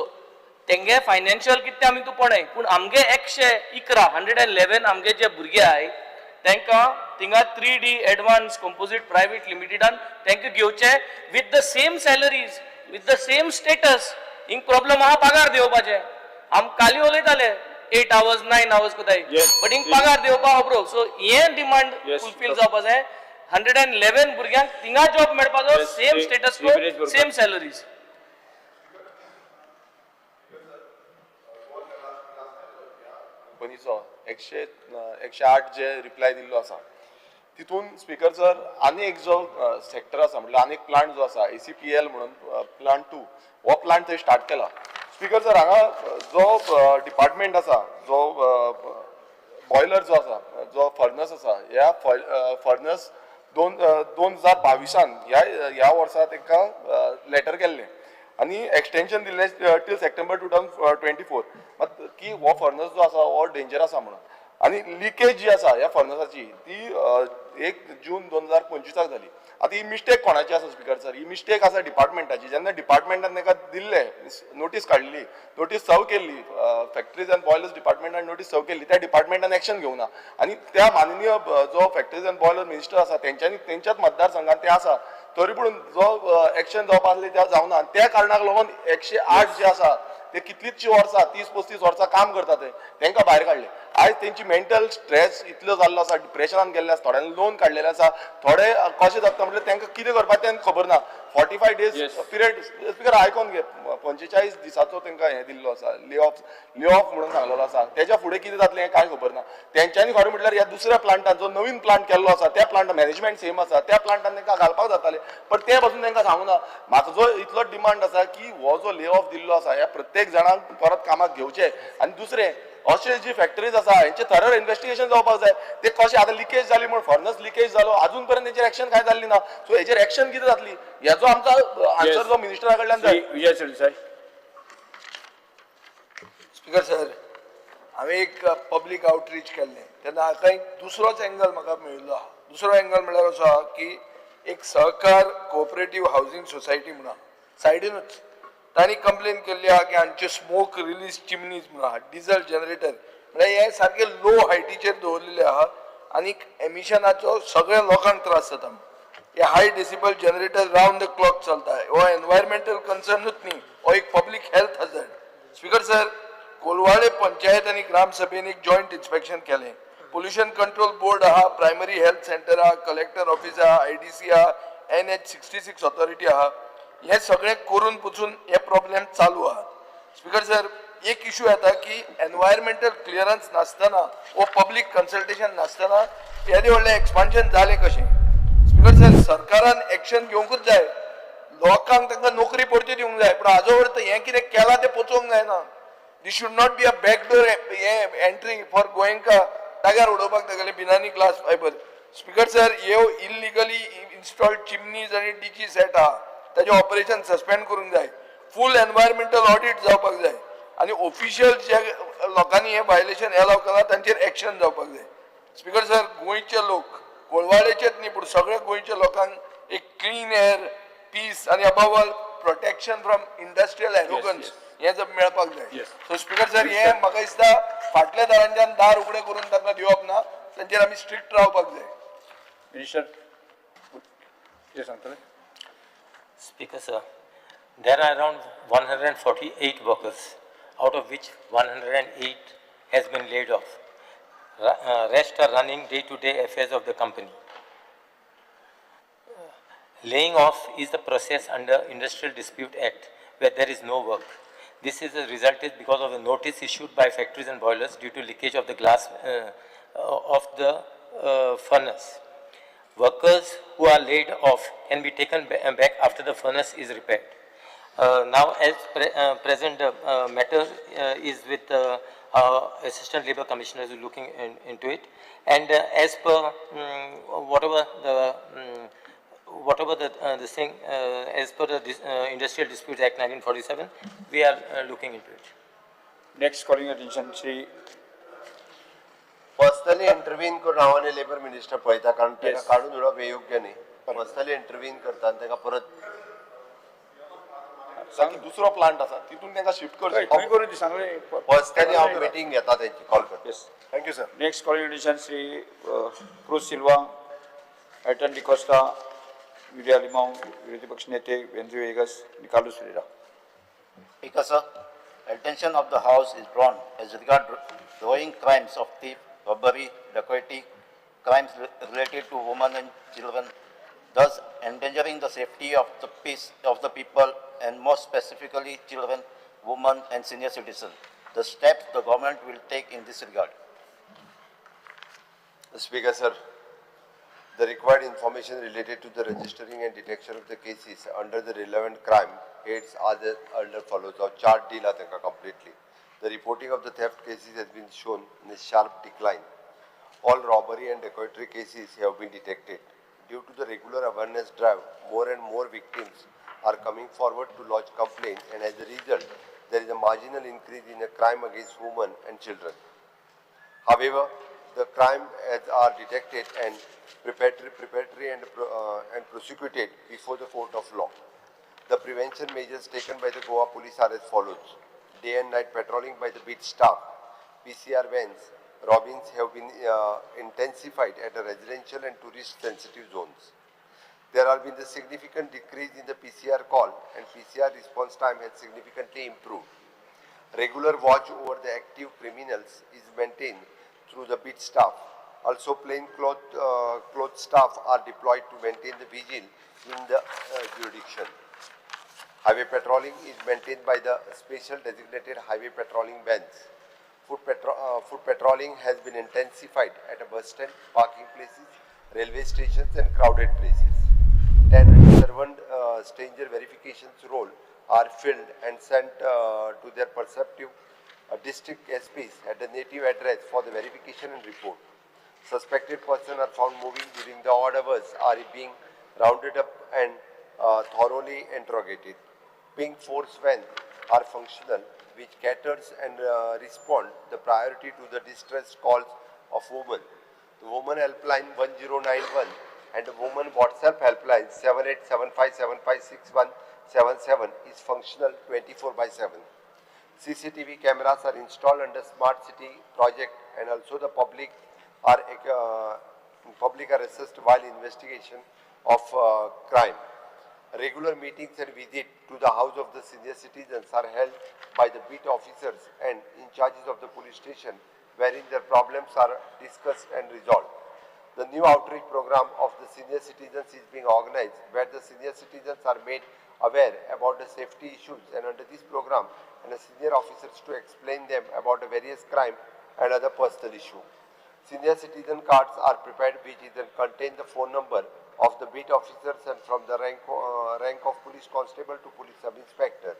तेंगे फायनान्शियल कितें तें आमी तूं पळय, पूण आमगे 111, 111 आमगे जे भुरगे आहाय तांकां थिंगा 3D Advance Composite Private लिमिटेडान तांकां घेवचे with the same salaries, with the same status. हिंग प्रॉब्लम आहा पगार दिवपाचे. आम काली उलयताले 8 आवर्स, 9 आवर्स कोताय, बट हिंग पगार दिवपा अप्रूव. सो हें डिमांड फुलफील जावपा जाय. 111 भुरग्यांक थिंगा जॉब मेळपाचो, same status, same salaries. कंपनीचो 108 जे रिप्लाय दिल्लो आसा तितून स्पीकर सर आनी एक जो सेक्टर आसा, म्हटल्यार आनी एक प्लांट जो आसा ACPL म्हणून प्लांट 2, हो प्लांट थंय स्टार्ट केला. स्पीकर सर, हांगा जो डिपार्टमेंट आसा, जो बॉयलर जो आसा, जो फर्नस आसा, ह्या फर्नस 2022 ह्या वर्सा तांकां लेटर केल्लें आनी एक्सटेंशन दिल्लें टील सप्टेंबर 2024 मात की हो फर्नस जो आसा हो डेंजर आसा म्हणून आनी लिकेज जी आसा ह्या फर्नसाची ती 1 जून 2025 जाली. आतां ही मिस्टेक कोणाची आसा स्पीकर सर? ही मिस्टेक आसा डिपार्टमेंटाची. जेन्ना डिपार्टमेंटान तांकां दिल्ले नोटीस काडली, नोटीस सर्व केल्ली, फॅक्टरीज अँड बॉयलर्स डिपार्टमेंटान नोटीस सर्व केल्ली, त्या डिपार्टमेंटान एक्शन घेवना आनी त्या माननीय जो फॅक्टरीज अँड बॉयलर मिनिस्टर आसा तेंच्यांनी तेंच्याच मतदारसंघात ते आसा, तरी पूण जो एक्शन जावपा आसलें त्या जावना. आनी त्या कारणाक लागून 108 जे आसा ते कितलींचशी वर्सां 30-35 वर्सां काम करता ते तांकां भायर काडले. आयज तेंची मेंटल स्ट्रेस इतलो जाल्लो आसा, डिप्रेशनान गेल्ले आसा, थोड्यांनी लोन काडलेलें आसा, थोडे कशें जाता म्हटल्यार तांकां कितें करपाचें तेंकां खबर ना. 45 days period speaker आयकोन घे, 45 दिसाचो तांकां हें दिल्लो आसा, ले ऑफ म्हणून सांगलेलो आसा. तेच्या फुडें कितें जातलें हें कांय खबर ना. तेंच्यांनी खरें म्हटल्यार ह्या दुसऱ्या प्लांटान जो नवीन प्लांट केल्लो आसा त्या प्लांट मॅनेजमेंट सेम आसा, त्या प्लांटान तांकां घालपाक जातालें, पण ते पासून तांकां सांगूना. म्हाका जो इतलो डिमांड आसा की हो जो ले ऑफ दिल्लो आसा ह्या प्रत्येक जाणांक परत कामाक घेवचें. आनी दुसरें अशे जी फॅक्टरीज आसा हेंचे थरर इन्वेस्टिगेशन जावपाक जाय. ते कशें आतां लिकेज जाली म्हूण फर्नस लिकेज जालो, अजून पर्यंत तेंचेर एक्शन कांय जाल्ली ना. सो हेचेर एक्शन कितें जातली हेचो आमकां आन्सर जो मिनिस्टरा कडल्यान जाय. विजय सरदेसाय. स्पीकर सर, हांवें एक पब्लीक आउटरीच केल्लें तेन्ना हाका एक दुसरोच एंगल म्हाका मेळिल्लो आहा. दुसरो एंगल म्हणल्यार असो आहा की एक सहकार कोऑपरेटीव हावजींग सोसायटी म्हणून आहा सायडीनूच, तांणी कंप्लेन केल्ली आहा की हांचे स्मोक रिलीज चिमनीज म्हणून आहा, डिझल जनरेटर म्हळ्यार हे सारके लो हायटीचेर दवरलेले आहा आनी एमिशनाचो सगळ्या लोकांक त्रास जाता. हे high decibel generator round the clock चलता, हो एनवायरमेंटल कन्सर्नूच न्ही, हो एक public health hazard. Speaker sir, Colvale panchayat आनी ग्रामसभेन एक जॉयंट इन्स्पेक्शन केलें. पोल्युशन कंट्रोल बोर्ड आहा, प्रायमरी हेल्थ सेंटर आहा, कलेक्टर ऑफिस आहा, IDC आहा, NH 66 authority आहा. हे सगळें करून पसून हे प्रॉब्लेम चालू आहात. स्पीकर सर, एक इशू येता की एनवायरमेंटल क्लियरन्स नासतना वो पब्लीक कन्सल्टेशन नासतना येदें व्हडलें एक्सपान्शन जालें कशें? स्पीकर सर, सरकारान एक्शन घेवंकूच जाय, लोकांक तांकां नोकरी परती दिवंक जाय, पूण हाजो अर्थ हें कितें केलां तें पचोवंक जायना. This should not be a backdoor entry for Goenka जाग्यार उडोवपाक तागेलें Binani glass fibre. Speaker sir, ह्यो इलिगली इन्स्टॉल्ड चिमनीज आनी डीची सेट आहा ताजें ऑपरेशन सस्पेंड करूंक जाय, फूल एनवायरमेंटल ऑडिट जावपाक जाय आनी ऑफिशियल जे लोकांनी हें व्हायलेशन एलाव केलां तांचेर एक्शन जावपाक जाय. स्पीकर सर, गोंयचे लोक, कोलवाळेचेच न्ही पूण सगळे गोंयच्या लोकांक एक क्लीन एअर, पीस आनी above all protection from industrial arrogance हें जर मेळपाक जाय. सो स्पीकर सर, हें म्हाका दिसता फाटल्या दारांच्यान दार उगडे करून तांकां दिवप ना, तांचेर आमी स्ट्रिक्ट रावपाक जाय. मिनिस्टर कितें सांगतले? Speaker sir, there are around 148 workers, out of which 108 has been laid off. Rest are running day-to-day affairs of the company. Laying off is the process under Industrial Dispute Act, where there is no work. This is resulted because of a notice issued by factories and boilers due to leakage of the glass of the furnace. Workers who are laid off can be taken back after the furnace is repaired. Now, as present matter is with our Assistant Labour Commissioner is looking into it, and as per whatever the thing, as per the Industrial Disputes Act 1947, we are looking into it. Next calling attention, Shri. Personally intervene करून हांव आनी लेबर मिनिस्टर पळयता, कारण ताका काडून उडोवप हें योग्य न्ही. पर्सनली इंटरवीन करता आनी ताका परत दुसरो प्लांट आसा तितून तांकां शिफ्ट करचें. सांगलें पर्सनली हांव मिटींग घेता तेंची, कॉल करता. Thank you sir. Next calling attention, Shri Cruz Silva, Elton D'Costa, Viola Alemao, विरोधी पक्ष नेते Venzy Viegas, Carlos Ferreira. Speaker sir, attention of the House is drawn as regard growing crimes of theft, robbery, dacoity, crimes related to women and children, thus endangering the safety of the peace of the people and more specifically children, women and senior citizens. The steps the government will take in this regard. Speaker sir, the required information related to the registering and detection of the cases under the relevant crime heads are the under follows or chart deal completely. The reporting of the theft cases has been shown in a sharp decline. All robbery and dacoity cases have been detected. Due to the regular awareness drive, more and more victims are coming forward to lodge complaints, and as a result, there is a marginal increase in the crime against women and children. However, the crime as are detected and preparatory and prosecuted before the court of law. The prevention measures taken by the Goa police are as follows. Day and night patrolling by the beat staff, PCR vans, robins have been intensified at the residential and tourist sensitive zones. There has been a significant decrease in the PCR call and PCR response time has significantly improved. Regular watch over the active criminals is maintained through the beat staff. Also, plain cloth staff are deployed to maintain the vigil in the jurisdiction. Highway patrolling is maintained by the special designated highway patrolling vans. Foot patrolling has been intensified at a bus stand, parking places, railway stations and crowded places. 10 servant stranger verifications role are filled and sent to their perceptive district SPs at the native address for the verification and report. Suspected persons are found moving during the odd hours are being rounded up and thoroughly interrogated. Pink Force vans are functional, which caters and respond the priority to the distress calls of women. The Women Helpline 1091 and the Women WhatsApp Helpline 7875756177 is functional 24/7. CCTV cameras are installed under Smart City project, and also the public are assessed while investigation of crime. Regular meetings and visit to the house of the senior citizens are held by the beat officers and in charges of the police station, wherein their problems are discussed and resolved. The new outreach program of the senior citizens is being organized, where the senior citizens are made aware about the safety issues, and under this program, and the senior officers to explain them about the various crime and other personal issue. Senior citizen cards are prepared, which is then contain the phone number of the beat officers and from the rank of police constable to police sub-inspector.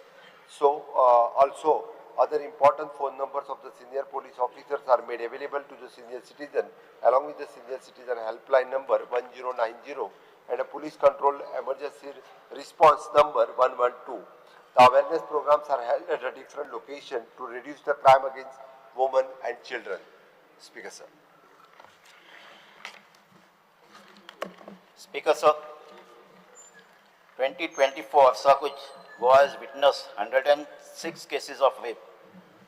So also other important phone numbers of the senior police officers are made available to the senior citizen, along with the senior citizen helpline number 1090 and a police control emergency response number 112. The awareness programs are held at a different location to reduce the crime against women and children. Speaker, sir. Speaker, sir, 2024 वर्साकूच Goa has witnessed 106 cases of rape,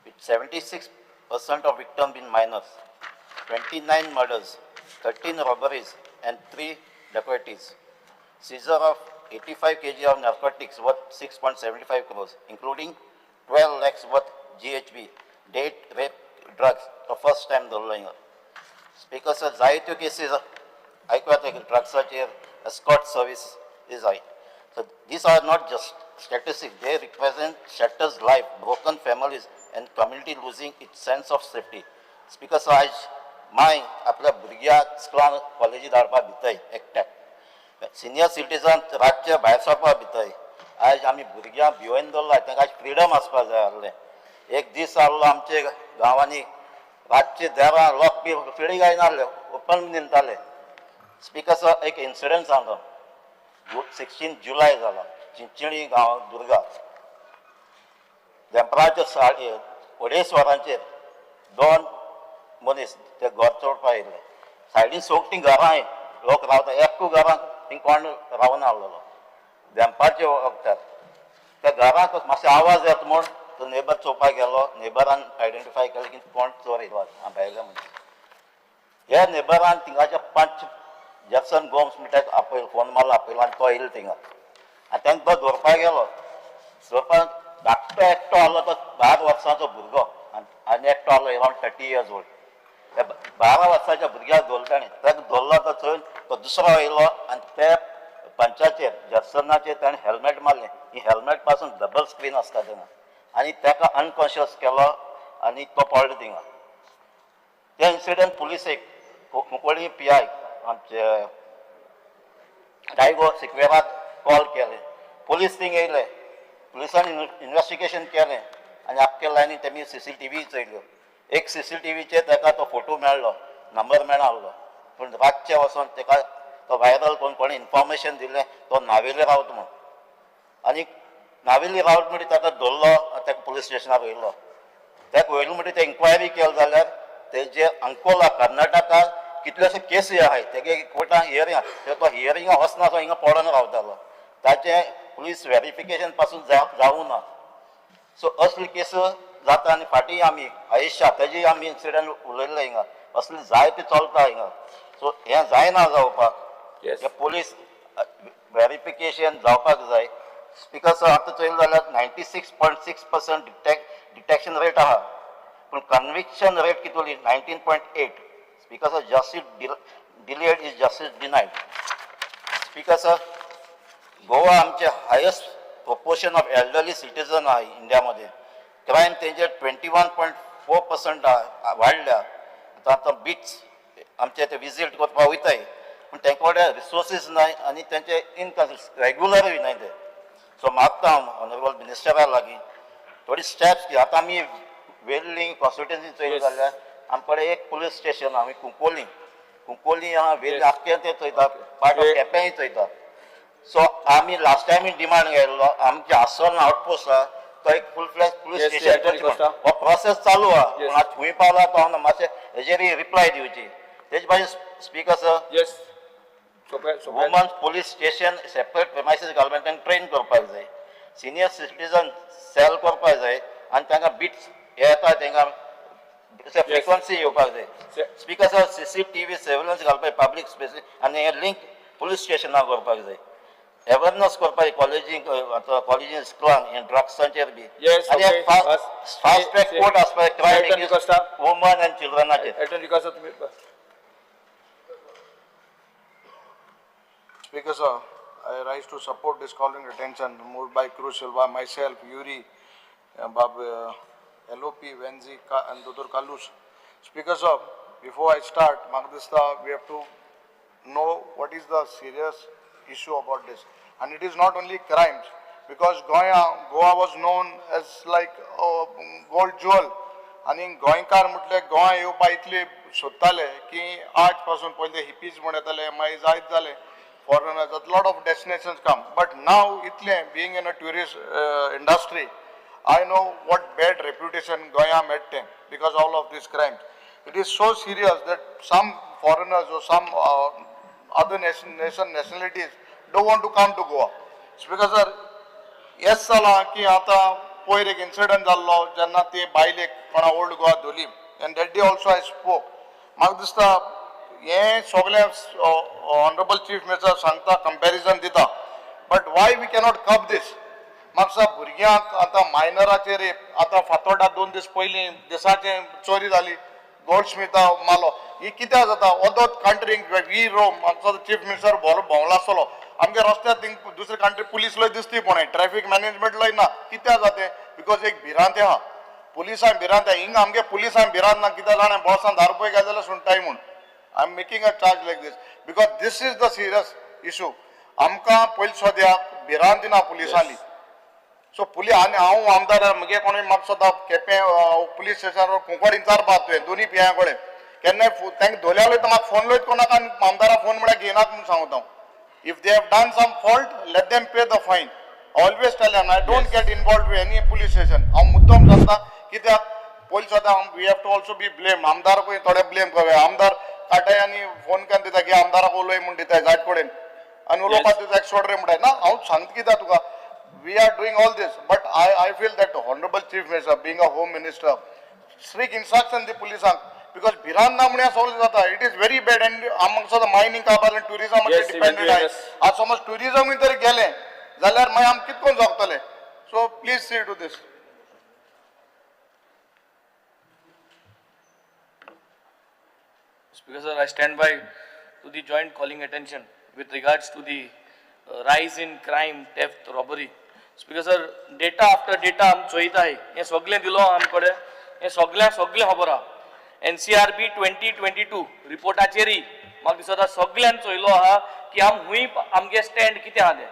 with 76% of victims being minors, 29 murders, 13 robberies, and 3 dacoities. Seizure of 85 kg of narcotics worth 6.75 crores, including 12 lakhs worth GHB, date rape drugs, the first time धरलो. Speaker, sir, जायत्यो cases आयकूया ड्रग्साचेर escort service is high. So these are not just statistics, they represent shattered life, broken families, and community losing its sense of safety. Speaker, sir, आयज माय आपल्या भुरग्याक स्कुलान कॉलेजी धाडपाक भितय एकट्याक, सिनियर सिटीजन रातचे भायर सरपाक भितय. आयज आमी भुरग्यांक भिवोवन दवरला, तांकां आयज फ्रिडम आसपाक जाय आसलें. एक दीस आहलो आमचे गांवांनी रातचे देरां लोक बी फिडी घायनासले, ओपन न्हिदताले. स्पीकर सर, एक इन्सिडंट सांगता. 16 जुलय जाला, चिंचिणी गांव दुर्गा, देंपराच्या 2:30 वरांचेर 2 मनीस ते घर चोरपाक आयिल्ले. सायडीन सोगटीं घरां लोक रावता, एकू घरांक थिंग कोण रावना आहलेलो. देंपारच्या वखदार त्या घराक मातसो आवाज येता म्हूण तो नेबर चोवपाक गेलो. नेबरान आयडेंटिफाय केलें की कोण चोर येयलो भायले मनीस. ह्या नेबरान थिंगाच्या 5 जॅक्सन गोम्स म्हणटा आपयलो, फोन मारलो आपयलो आनी तो येयलो थिंगा आनी तांकां तो धरपाक गेलो. धरपाक धाकटो एकटो आहलो, तो 12 वर्सांचो भुरगो आनी एकटो आहलो अरावंड 30 इयर्स ओल्ड. त्या 12 वर्साच्या भुरग्याक धरलो ताणें. ताका धरलो तो चोवन तो दुसरो येयलो आनी त्या पंचाचेर जॅक्सनाचेर ताणें हेल्मेट मारलें. ही हेल्मेट पासून डबल स्क्रीन आसता तेन्ना, आनी ताका अनकॉन्शियस केलो आनी तो पडलो थिंगा. ते इन्सिडंट पुलिसेक कुंकळी PI आमचे डायगो सिक्वेराक कॉल केले. पुलीस थिंग येयले, पुलिसांनी इन्वेस्टिगेशन केलें आनी आख्खे लायनी तेमी CCTV चोयल्यो. एक CCTVचेर ताका तो फोटो मेळ्ळो, नंबर मेळना आहलो, पूण रातचे वचोन ताका तो व्हायरल करून कोणें इन्फॉर्मेशन दिलें तो नावेली रावता म्हूण, आनी नावेली रावत म्हणटी ताका धरलो आनी ताका पुलीस स्टेशनार व्हयलो. ताका व्हयलो म्हणटी ते इन्क्वायरी केली जाल्यार तेजे अंकोला कर्नाटका कितलेशे केसी आहाय तेगे कोर्टान हियरिंग आहा, तो हियरिंगा वचना तो हिंगा पडोन रावतालो, ताचें पुलीस वेरिफिकेशन पासून जावूं ना. सो असली केस जाता आनी फाटीं आमी आयेशा तेजी आमी इन्सिडंट उलयल्ले हिंगा, असले जायते चलता हिंगा. सो हें जायना जावपाक, हे पुलीस वेरिफिकेशन जावपाक जाय. स्पिकर सर, आतां चोयलें जाल्यार 96.6% detection rate आहा, पूण कन्विक्शन रेट कितली 19.8. Speaker sir, justice delayed is justice denied. Speaker sir, Goa आमचे highest proportion of elderly citizen आहा इंडियामध्ये. क्रायम तेंचे 21.4% वाडल्या. आतां आतां बीच आमचे ते विजीट करपाक वयताय, पूण तेंचे कडेन रिसोर्सीस नाय आनी तेंचे इनकन्सिस्ट रेगुलरूय नाय ते. सो मागता हांव ऑनरेबल मिनिस्टरा लागीं थोडी स्टेप्स की आतां आमी वेर्लिंग कॉन्स्टिट्युएन्सी चोयली जाल्यार आमचे कडेन एक पुलीस स्टेशन आमी कुंकोली कुंकोली आहा, वेर्ली आख्खें तें चोयता, पार्ट ऑफ केपेंय चोयता. सो आमी लास्ट टायम डिमांड केल्लो आमचे आसोन आउटपोस्ट आहा तो एक फूल फ्लॅज पुलीस स्टेशन, हो प्रोसेस चालू आहा, पूण आतां खंय पावला तो हांव मातशें हेजेर रिप्लाय दिवची. तेजे भाशेन speaker sir, women's police station separate premises घालपाक तांकां ट्रेन करपाक जाय, सिनियर सिटीजन सेल करपाक जाय आनी तांकां बिट्स हे येता तांकां फ्रिक्वन्सी येवपाक जाय. Speaker sir, CCTV surveillance घालपाक पब्लीक स्पेसीस आनी हे लिंक पुलीस स्टेशनाक करपाक जाय. अवेरनस करपाक कॉलेजींक, आतां कॉलेजीन स्कुलान हे ड्रग्सांचेर बी, आनी फास्ट ट्रॅक कोर्ट आसपाक क्रायम अगेन्स्ट वुमन आनी चिल्ड्रनाचेर. Speaker sir, I rise to support this calling attention moved by Crucial by myself, Yuri, Bab, LOP, Venzi, and Dr. Kalus. Speaker sir, before I start, Magdista, we have to know what is the serious issue about this. And it is not only crimes, because Goa was known as like a gold jewel. आनी गोंयकार म्हटले गोवा येवपा इतले सोदताले की आज पासून पयले हिपीज म्हण येताले, मागीर जायत जाले foreigners, a lot of destinations come. But now इतलें being in a tourist industry, I know what bad reputation Goa मेळटा because all of these crimes. It is so serious that some foreigners or some other nationalities don't want to come to Goa. Speaker sir, yes जाला की आतां पयर एक इन्सिडंट जाल्लो जेन्ना ते बायलेक कोणा ओल्ड गोवा धरली, and that day also I spoke. म्हाका दिसता हें सगळें ऑनरेबल चीफ मिनिस्टर सांगता, कंपॅरिजन दिता, but why we cannot curb this. म्हाका दिसता भुरग्यांक आतां मायनराचेर आतां फातोर्डा 2 दीस पयलीं दिसाचें चोरी जाली, गोल्ड स्मिथा मालो, ही कित्याक जाता? अदर कंट्रींक we Rome, म्हाका चीफ मिनिस्टर भोंवला आसतलो, आमगे रस्त्यार थिंग दुसरे कंट्री पुलीस लय दिसती पळय, ट्रॅफिक मॅनेजमेंट लय ना. कित्याक जाता? Because एक भिरांत आहा, पुलिसांक भिरांत आहा. हिंगा आमगे पुलिसांक भिरांत ना, कित्याक जाणा बॉसान 10 रुपये घाले जाल्यार सुंटाय म्हूण. I am making a charge like this because this is the serious issue. आमकां पयलीं सद्याक भिरांत ना पुलिसांनी. सो पुलीस आनी हांव आमदार म्हगे कोणूय म्हाका सदां केपें पुलीस स्टेशनार कुंकवाड इंचार तुवें दोनी पियां कडेन केन्नाय तांकां धोल्यार तर म्हाका फोन लयत कोणाक आनी आमदारा फोन म्हळ्यार घेयनात म्हूण सांगता हांव. If they have done some fault, let them pay the fine. Always tell them, I don't get involved with any police station. हांव मुद्दम सांगता कित्याक पयलीं सदां we have to also be blame. आमदारकूय थोडे ब्लेम करूया. आमदार काडटाय आनी फोन करून दिता की आमदाराक उलय म्हूण दिताय जायत कडेन आनी उलोवपाक दिता सोड रे म्हणटाय ना. हांव सांगता कित्याक तुका, we are doing all this, but I feel that honourable chief minister being a home minister, strict instruction दी पुलिसांक, because भिरांत ना म्हण सगळें जाता. It is very bad. And आमकां सदां मायनींग काबार टुरिजमाचेर डिपेंडेड आहाय. आज समज टुरिजमूय जर गेलें जाल्यार मागीर आमी कितें करून जगतले? So please see to this. Speaker sir, I stand by to the joint calling attention with regards to the rise in crime, theft, robbery. Speaker sir, data after data आमी चोयताय, हें सगळें दिलो आम कडेन, हें सगळ्यां सगळें खबर आहा. NCRB 2022 रिपोर्टाचेरय म्हाका दिसता सगळ्यान चोयलो आहा की आम हुंय आमगे स्टँड कितें आहा तें.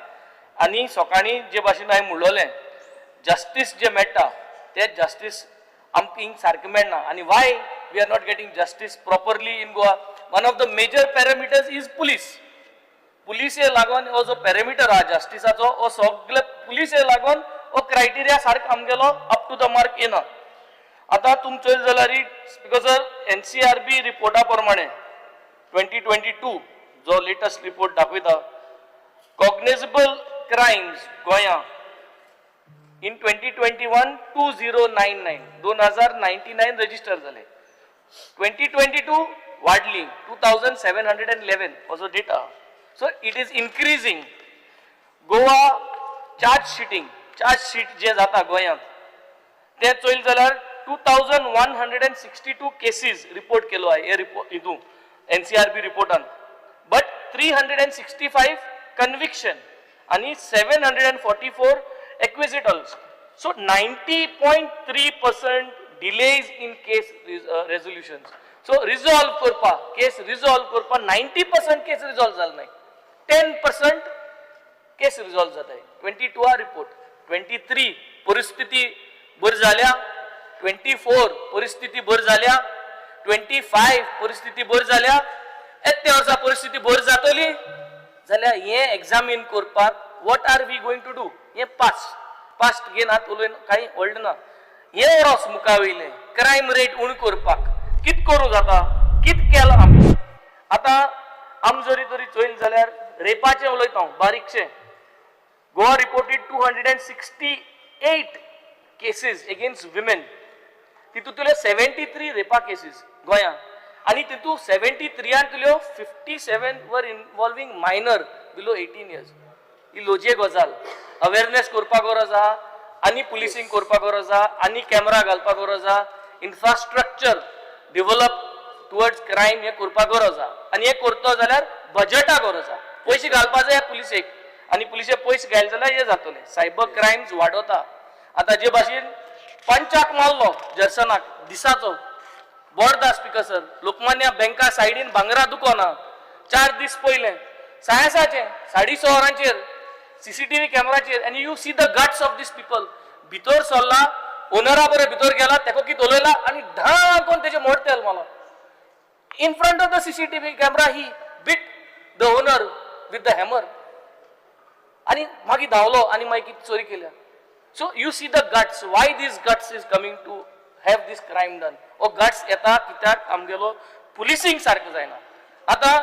आनी सकाळीं जे भाशेन हांवें म्हणलोलें, जस्टीस जें मेळटा तें जस्टीस आमकां हिंग सारकें मेळना. आनी why we are not getting justice properly in Goa? One of the major parameters is police. पुलिसे लागून हो जो पॅरामिटर आहा जस्टिसाचो, हो सगळे पुलिसे लागून हो क्रायटेरिया सारको आमगेलो अप टू the mark येना. आतां तुम चोयले जाल्यार स्पीकर सर एनसीआरबी रिपोर्टा प्रमाणे 2022 जो लेटस्ट रिपोर्ट दाखयता, कॉग्नेजेबल क्रायम्स गोंया in 2021 2099, 2099 register जाले. 2022 वाडली, 2711 असो data. So it is increasing. Goa charge sheeting, charge sheet जे जाता गोंयांत ते चोयले जाल्यार 2162 cases report केलो आहे हे रिपोर्ट हितून एनसीआरबी रिपोर्टान, but 365 conviction आनी 744 acquittals. So 90.3% delays in case resolutions. So resolve करपा, केस रिजॉल्व करपा 90% केस रिजॉल्व जाल नाही, 10% केस रिजॉल्व जाताय. 22 आ रिपोर्ट, 23 परिस्थिती बरी जाल्या, 24 परिस्थिती बरी जाल्या, 25 परिस्थिती बरी जाल्या. येत्या वर्सा परिस्थिती बरी जातली जाल्यार हें एग्जामीन करपाक what are we going to do? हें पास्ट पास्ट घेनात उलयन कांय व्हडलें ना. हें वर्स मुखा वयलें क्रायम रेट उणें करपाक कित करूं जाता, कित केलां आमी? आतां आम जरी तरी चोयलें जाल्यार रेपाचें उलयता हांव बारीकशें. Goa reported 268 cases against women. तितूंतल्यो 73 रेपा cases गोंयांत आनी तितूंत 73यांतल्यो 57 were involving minor below 18 years. ही लोजे गजाल. अवेरनेस करपाक गरज आहा आनी पुलिसींग करपाक गरज आहा आनी कॅमेरा घालपाक गरज आहा. इन्फ्रास्ट्रक्चर डिव्हलप टुवर्ड्स क्रायम हें करपाक गरज आहा आनी हें करतो जाल्यार बजटा गरज आहा. पयशे घालपा जाय पुलिसेक आनी पुलिसे पयशे घायले जाल्यार हें जातलें. सायबर क्रायम्स वाडोता. आतां जे भाशेन पंचाक मारलो जर्सनाक दिसाचो बोर्दा, स्पीकर सर, लोकमान्य बँका सायडीन भांगरा दुकान आहा. 4 दीस पयलें सायसाचें 6:30 वरांचेर सीसीटीव्ही कॅमेराचेर आनी you see the guts of these people. भितर सरला, ओनरा बरोबर भितर गेला, तेका कितें उलयला आनी धां तेजें मोड तेल मारलो. In front of the CCTV camera he beat the owner with the hammer आणि मागीर धांवलो आनी मागीर कितें चोरी केल्या. So you see the guts, why this guts is coming to have this crime done. हो गट्स येता कित्याक? आमगेलो पुलिसींग सारकें जायना. आतां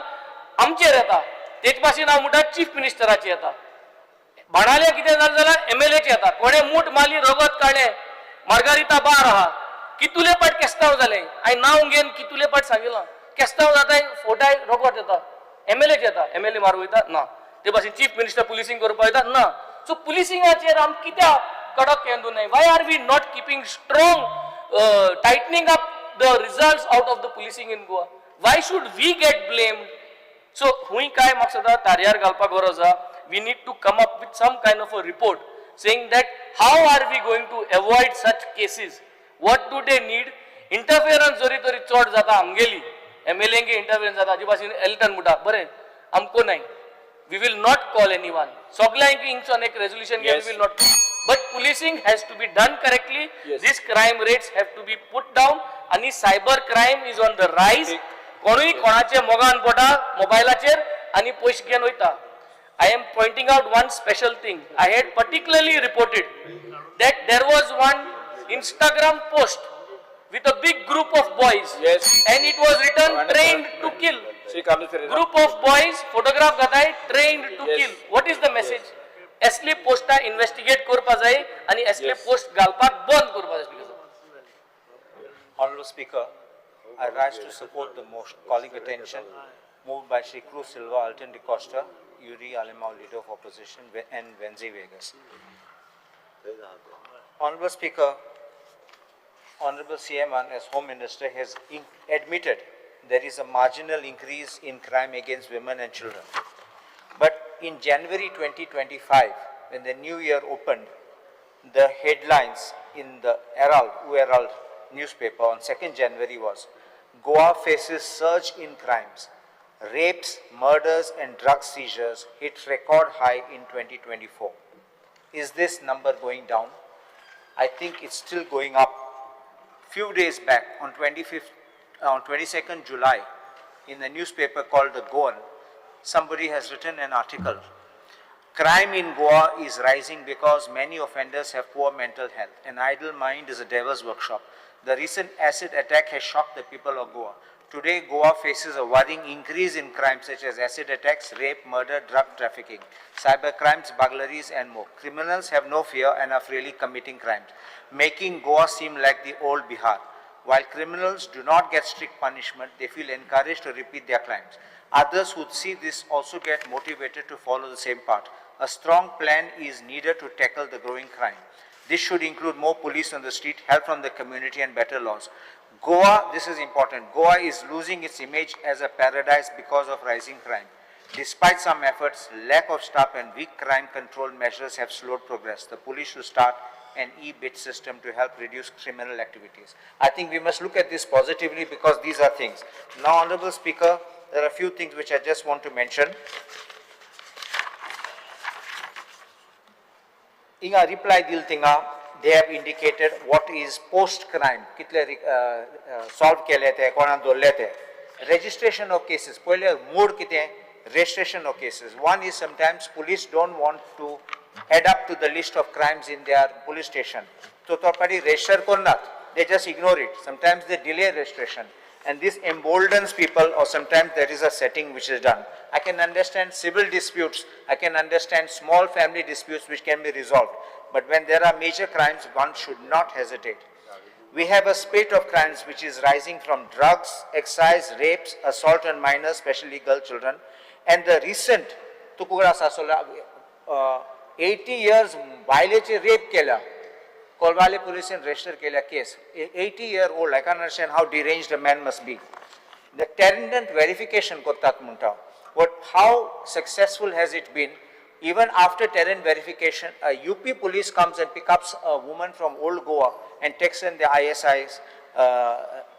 आमचेर येता तेच भाशेन हांव म्हणटा चीफ मिनिस्टराचेर येता. बाणाले कितें जालें जाल्यार एमएलएचे येता. कोणें मूठ मारली, रगत काडलें, मार्गारिता बार आहा. कितुले पाट केस्तांव जालें, हांवें नांव घेवन कितुले पाट सांगिलां. केस्तांव जाताय, फोटाय रगत येता, एमएलएचे येता. एमएलए मारू वयता ना, ते भाशेन चीफ मिनिस्टर पुलिसींग करपाक वयता ना. सो पुलिसिंगाचेर आम कित्याक कडक हें न्हय? Why are we not keeping strong, tightening up the result out of the policing in Goa? Why should we get blamed? So हुंय काय म्हाका सदां तारयार घालपाक गरज आहा. We need to come up with some kind of a report saying that how are we going to avoid such cases, what do they need. Interference जरी तरी चड जाता, आमगेली एमएलएंगे इंटरफियरन्स जाता. हाजे भाशेन एल्टन म्हणटा, बरें आमकां न्हय, we will not call anyone. सगल्यांक हिंगसून एक resolution, we will not, but policing has to be done correctly. These crime rates have to be put down आणि cyber crime is on the rise. कोणूय कोणाचे मोगान पडटा मोबायलाचेर आनी पयशे घेवन वयता. I am pointing out one special thing. I had particularly reported that there was one Instagram post with a big group of boys and it was written "trained to kill". Shri Carlos Ferreira. Group of boys, photograph घाताय, "trained to kill". What is the message? असली पोस्टां इन्व्हेस्टिगेट करपा जाय आनी असले पोस्ट घालपाक बंद करपा जाय, Speaker sir. Honorable Speaker, I rise to support the motion calling attention moved by Shri Cruz Silva, Alton D'Costa, Yuri Alemao, Leader of Opposition, and Venzi Vegas. Honorable Speaker, Honorable CM as Home Minister has admitted there is a marginal increase in crime against women and children. But in January 2025, when the new year opened, the headlines in the Herald, U Herald newspaper on 2nd January was, "Goa faces surge in crimes. Rapes, murders and drug seizures hit record high in 2024." Is this number going down? I think it's still going up. Few days back, on 25th, on 22nd July, in the newspaper called The Goan, somebody has written an article, Crime in Goa is rising because many offenders have poor mental health. An idle mind is a devil's workshop. The recent acid attack has shocked the people of Goa. Today, Goa faces a worrying increase in crimes such as acid attacks, rape, murder, drug trafficking, cyber crimes, burglaries, and more. Criminals have no fear and are freely committing crimes, making Goa seem like the old Bihar. While criminals do not get strict punishment, they feel encouraged to repeat their crimes. Others who see this also get motivated to follow the same path. A strong plan is needed to tackle the growing crime. This should include more police on the street, help from the community, and better laws. Goa, this is important, Goa is losing its image as a paradise because of rising crime. Despite some efforts, lack of staff and weak crime control measures have slowed progress. The police should start an e-bit system to help reduce criminal activities. I think we must look at this positively because these are things. Now, Honorable Speaker, there are a few things which I just want to mention. Inga reply dil tinga, they have indicated what is post-crime, कितले solve केले ते, कोणाक धरले ते. Registration of cases, पयले मूड कितें? Registration of cases. One is sometimes police don't want to add up to the list of crimes in their police station. So तो party register करनात, they just ignore it. Sometimes they delay registration. And this emboldens people, or sometimes there is a setting which is done. I can understand civil disputes, I can understand small family disputes which can be resolved. But when there are major crimes, one should not hesitate. We have a spate of crimes which is rising from drugs, excise, rapes, assault on minors, especially girl children. And the recent, Tukura Sasola, 80 years बायलेचे rape केला. Colvale police register केला case. 80-year-old, I can understand how deranged a man must be. The tenant verification करतात म्हणटा. But how successful has it been? Even after tenant verification, a UP police comes and picks up a woman from Old Goa and takes in the ISI's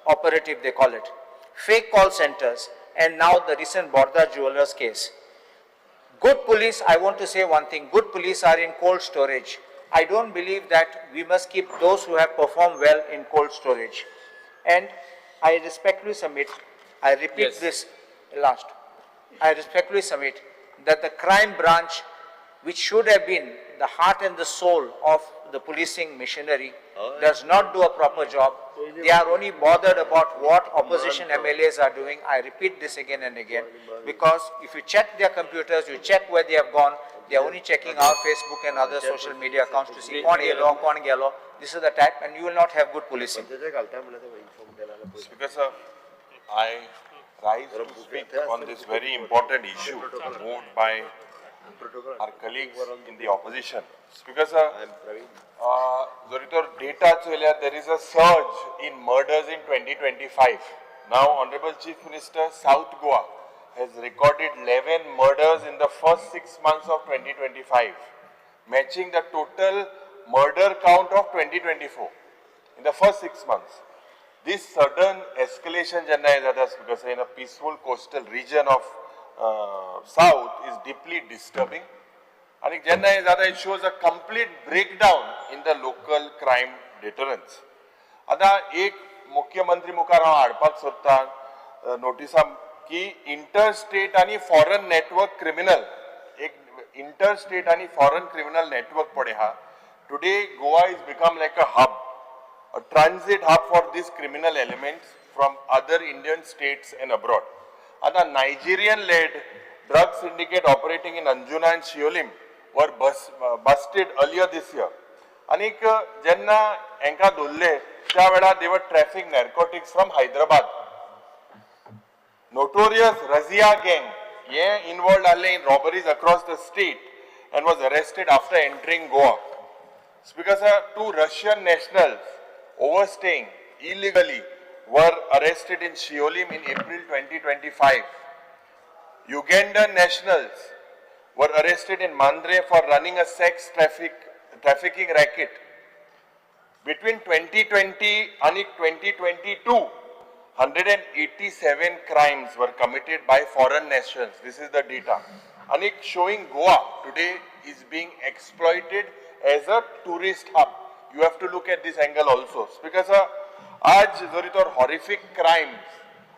operative, they call it. Fake call centers, and now the recent Borda Jewelers case. Good police, I want to say one thing, good police are in cold storage. I don't believe that we must keep those who have performed well in cold storage. And I respectfully submit, I repeat this last, I respectfully submit that the crime branch, which should have been the heart and the soul of the policing machinery, does not do a proper job. They are only bothered about what opposition MLAs are doing. I repeat this again and again, because if you check their computers, you check where they have gone, they are only checking our Facebook and other social media accounts to see kon yelo, kon gelo. This is the type, and you will not have good policing. Speaker sir, I rise to speak on this very important issue moved by our colleagues in the opposition. Speaker sir, जरी तर data चोयल्यार there is a surge in murders in 2025. Now, Honorable Chief Minister, South Goa has recorded 11 murders in the first 6 months of 2025, matching the total murder count of 2024 in the first 6 months. This sudden escalation जेन्ना हें जाता, because in a peaceful coastal region of South is deeply disturbing. आनी जेन्ना हें जाता, it shows a complete breakdown in the local crime deterrence. आतां एक मुख्यमंत्री मुखार हांव हाडपाक सोदतां नोटिसा की इंटर स्टेट आनी फॉरन नेटवर्क क्रिमिनल, एक इंटर स्टेट आनी फॉरन क्रिमिनल नेटवर्क पळय आहा. Today Goa is become like a hub, a transit hub for these criminal elements from other Indian states and abroad. And a Nigerian-led drug syndicate operating in Anjuna and Siolim were busted earlier this year. आनीक जेन्ना हेंकां धरले त्या वेळार they were traffic narcotics from Hyderabad. Notorious Razia gang हे involved आहले in robberies across the state and was arrested after entering Goa. Speaker sir, 2 Russian nationals overstaying illegally were arrested in Siolim in April 2025. Ugandan nationals were arrested in Mandre for running a sex trafficking racket. Between 2020 and 2022, 187 crimes were committed by foreign nationals. This is the data. And it's showing Goa today is being exploited as a tourist hub. You have to look at this angle also. Because आज जरी तर horrific crimes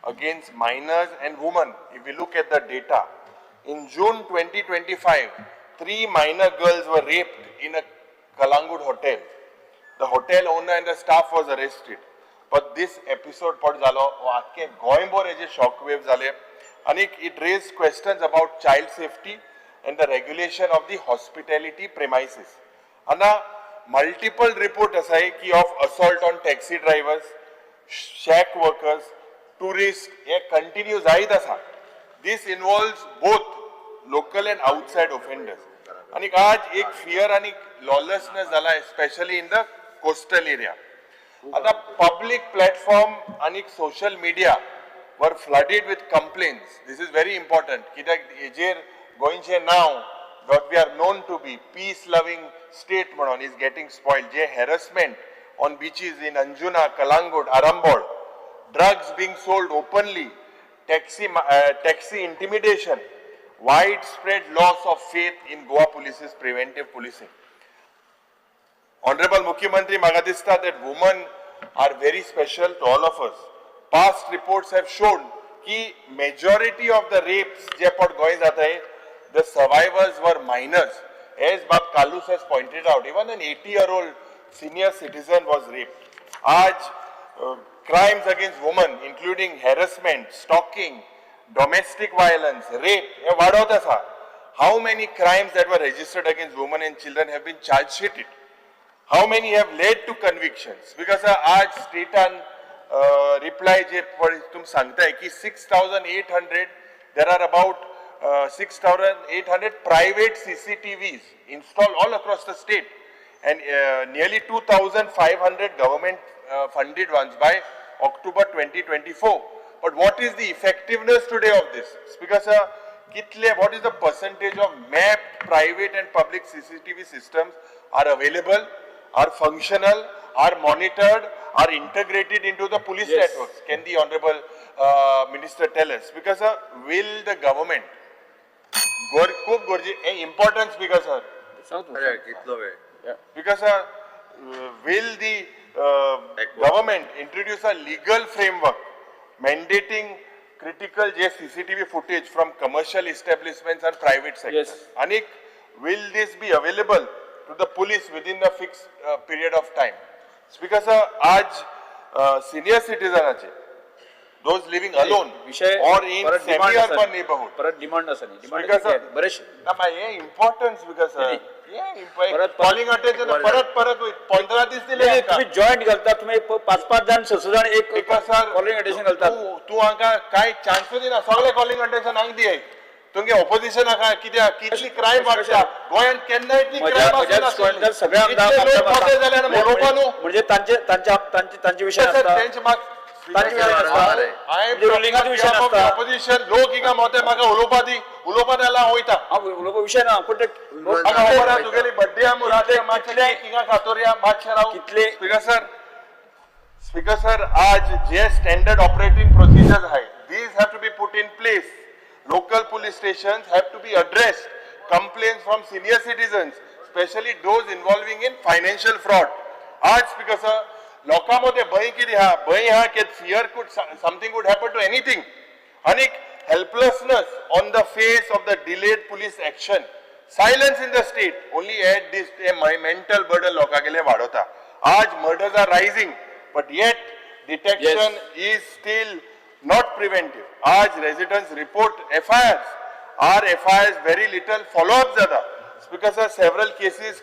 against minors and women, if we look at the data, in June 2025, Three minor girls were raped in a Calangute hotel. The hotel owner and the staff was arrested. But this episode पट जालो आख्खे गोंयभर हेजे शॉक वेव जाले आनी it raise questions about child safety and the regulation of the hospitality premises. आतां मल्टिपल रिपोर्ट आसाय की of assault on taxi drivers, shack workers, tourist हे कंटिन्यू जायत आसा. This involves both local and outside offenders. आनी आज एक फियर आनी लॉलेसनेस जाला, specially in the coastal area. आता पब्लिक प्लॅटफॉर्म आनी social media were flooded with complaints. This is very important कित्याक हेजेर गोंयचें नांव, what we are known to be peace loving state म्हणून, is getting spoil. J harassment on beaches in Anjuna, Calangute, Arambol, drugs being sold openly, taxi intimidation, widespread loss of faith in Goa Police's preventive policing. Honorable Mukhyamantri, म्हाका दिसता that women are very special to all of us. Past reports have shown की majority of the rapes जे पट गोंय जाताय, the survivors were minors. As Bab Kalus has pointed out, even an 80-year-old senior citizen was raped. आज crimes against women, including harassment, stalking, domestic violence, rape, हे वाडत आसा. How many crimes that were registered against women and children have been charge sheeted? How many have led to convictions? Because आज स्टेटान रिप्लाय जे पळय तुमी सांगताय की 6,800, there are about 6,800 private CCTVs installed all across the state and nearly 2,500 government funded ones by October 2024. But what is the effectiveness today of this? Because कितले, what is the percentage of mapped private and public CCTV systems are available, are functional, are monitored, are integrated into the police networks? Can the honorable minister tell us? Because will the government, खूप गरजे important speaker sir, कितलो वेळ? Because will the government introduce a legal framework mandating critical J CCTV footage from commercial establishments and private sector? Yes. And will this be available to the police within a fixed period of time? Because आज senior citizen those living alone विषय or in परत demand आसा semi-urban न्ही. Neighborhood. परत डिमांड आसा न्ही, डिमांड Because, बरेचशे ना हे इम्पॉर्टन्स because नाही. हे कॉलिंग अटेन्शन परत परत 15 दीस दिले. नाही, तुम्ही जॉईंट घालता, तुम्ही पाच पाच जाण, स जाण एक सर कॉलिंग अटेन्शन घालतात. तूं हांगा काय चान्सूच दिना, सगळे कॉलिंग अटेन्शन हांगा दिय. तुमगे ऑपोजिशन हांगा कित्याक कितली क्रायम वाडटा गोंयांत, केन्ना इतली क्रायम. सगळे आमदार म्हणजे तांचे तांच्या तांचे तांचे विषय आसता, तेंचे मात तांचे विषय आसता, रुलिंगाचो विशय नासता. ऑपोजिशन लोक हिंगा मोते म्हाका उलोवपा दी, उलोवपा जाल्यार हांव वयता. हांव उलोवपा विशय ना, पूण ते म्हाका खबर आहा तुगेली बड्डे आहा राती मातशें हिंगा खातोरया मातशें राव. कितले स्पीकर सर, स्पीकर सर, आज जे स्टँडर्ड ऑपरेटिंग प्रोसिजर्स आहे, these have to be put in place. Local police stations have to be addressed complaints from senior citizens, specially those involving in financial fraud. आज स्पीकर सर, लोकां मदें भंय कितें आहा? भंय आहा की fear could something would happen to anything आनी helplessness on the face of the delayed police action, silence in the state only add this mental burden लोकांगेले वाडोवता. आज murders are rising but yet detection is still not preventive. आज residents report FIRs, are FIRs very little follow up जाता. Because of several cases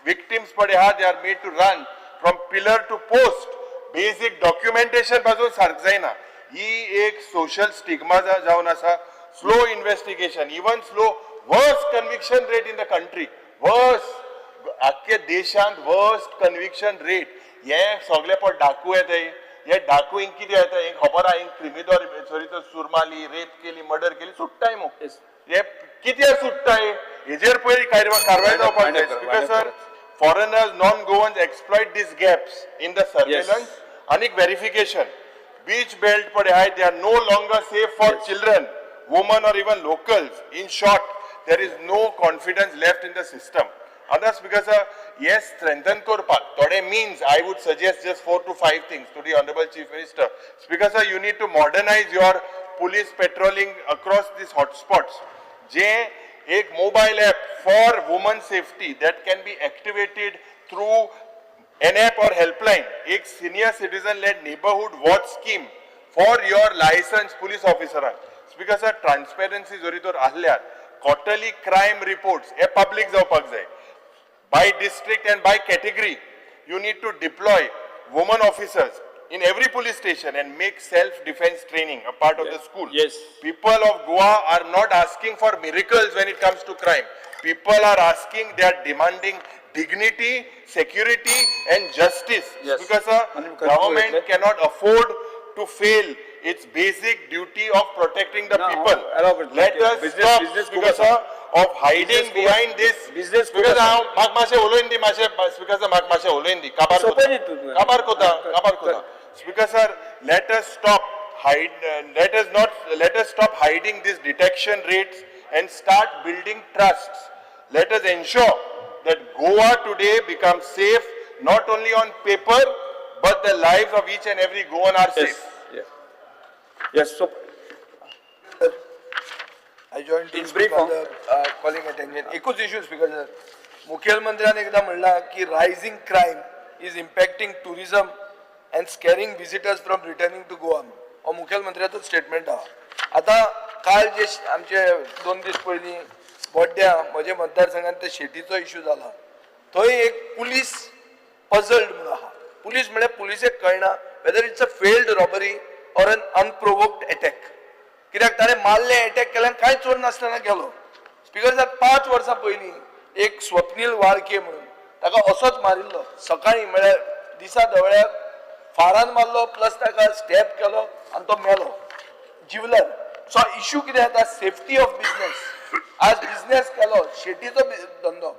victims पडे आहा, they are made to run from pillar to post. Basic documentation पासून सारकें जायना. ही एक सोशल स्टिग्मा जावन आसा. Slow investigation, even slow, worst conviction rate in the country, worst आख्खे देशांत वर्स्ट कन्विक्शन रेट. हे सगळे पण डाकू येताय, हे डाकू हिंग कितें येता, हिंग खबर आहा, हिंग क्रिमिदोर सॉरी तो सुरमाली, रेप केली, मर्डर केली, सुट्टाय मु. हे कित्याक सुट्टाय हेजेर पयली कारवाय जावपाक जाय. Because sir, foreigners, non-Goans exploit these gaps in the surveillance and verification. Beach belt पडे आहाय, they are no longer safe for children, women or even locals. In short, there is no confidence left in the system. Others because yes, strengthen करपाक थोडे means, I would suggest just 4 to 5 things to the honorable Chief Minister. Because sir, you need to modernize your police patrolling across these hotspots. J एक mobile app for woman safety that can be activated through an app or helpline, एक senior citizen led neighbourhood watch scheme for your licence police ऑफिसरांक. Speaker sir, transparency जरी तर आहल्यार क्वॉर्टरली क्रायम रिपोर्ट्स हे पब्लीक जावपाक जाय. By district and by category, you need to deploy women officers in every police station and make self-defense training a part of the school. Yes. People of Goa are not asking for miracles when it comes to crime. People are asking, they are demanding dignity, security and justice. Yes. Because sir, government cannot afford to fail its basic duty of protecting the No, people. allow it. Let us Business- stop, business because sir, of hiding Business behind this. Business Because focus. हांव म्हाका मातशें उलोवन दी, मातशें स्पीकर सर, म्हाका मातशें उलोवन दी. काबार सोंपें न्ही तूं. काबार कोता, काबार कोता. Speaker sir, let us stop hide, let us not, let us stop hiding these detection rates and start building trusts. Let us ensure that Goa today becomes safe not only on paper but the lives of each and every Goan are Yes. safe. Yeah. Yes. So I join to In brief, speak on the calling attention. एकूच इश्यू स्पीकर सर, मुखेलमंत्र्यान एकदा म्हणला की rising crime is impacting tourism and scaring visitors from returning to Goa. हो मुखेलमंत्र्याचो स्टेटमेंट आहा. आतां काल जे आमचे 2 दीस पयलीं बोड्ड्या म्हज्या मतदारसंघात ते शेतीचो इश्यू जाला, थंय एक पुलीस पजल्ड म्हणून आहा. पुलीस म्हळ्यार पुलिसेक कळना whether it's a failed robbery or an unprovoked attack. कित्याक ताणें मारलें, एटॅक केल्यान कांय चोर नासतना गेलो. स्पीकर साहेब, 5 वर्सां पयलीं एक स्वप्नील वाळके म्हणून ताका असोच मारिल्लो. सकाळीं म्हळ्यार दिसा धवळ्याक फारान मारलो, प्लस ताका स्टॅप केलो आनी तो मेलो जिवलर. सो इश्यू कितें जाता, सेफ्टी ऑफ बिजनेस. आज बिजनेस केलो, शेतीचो धंदो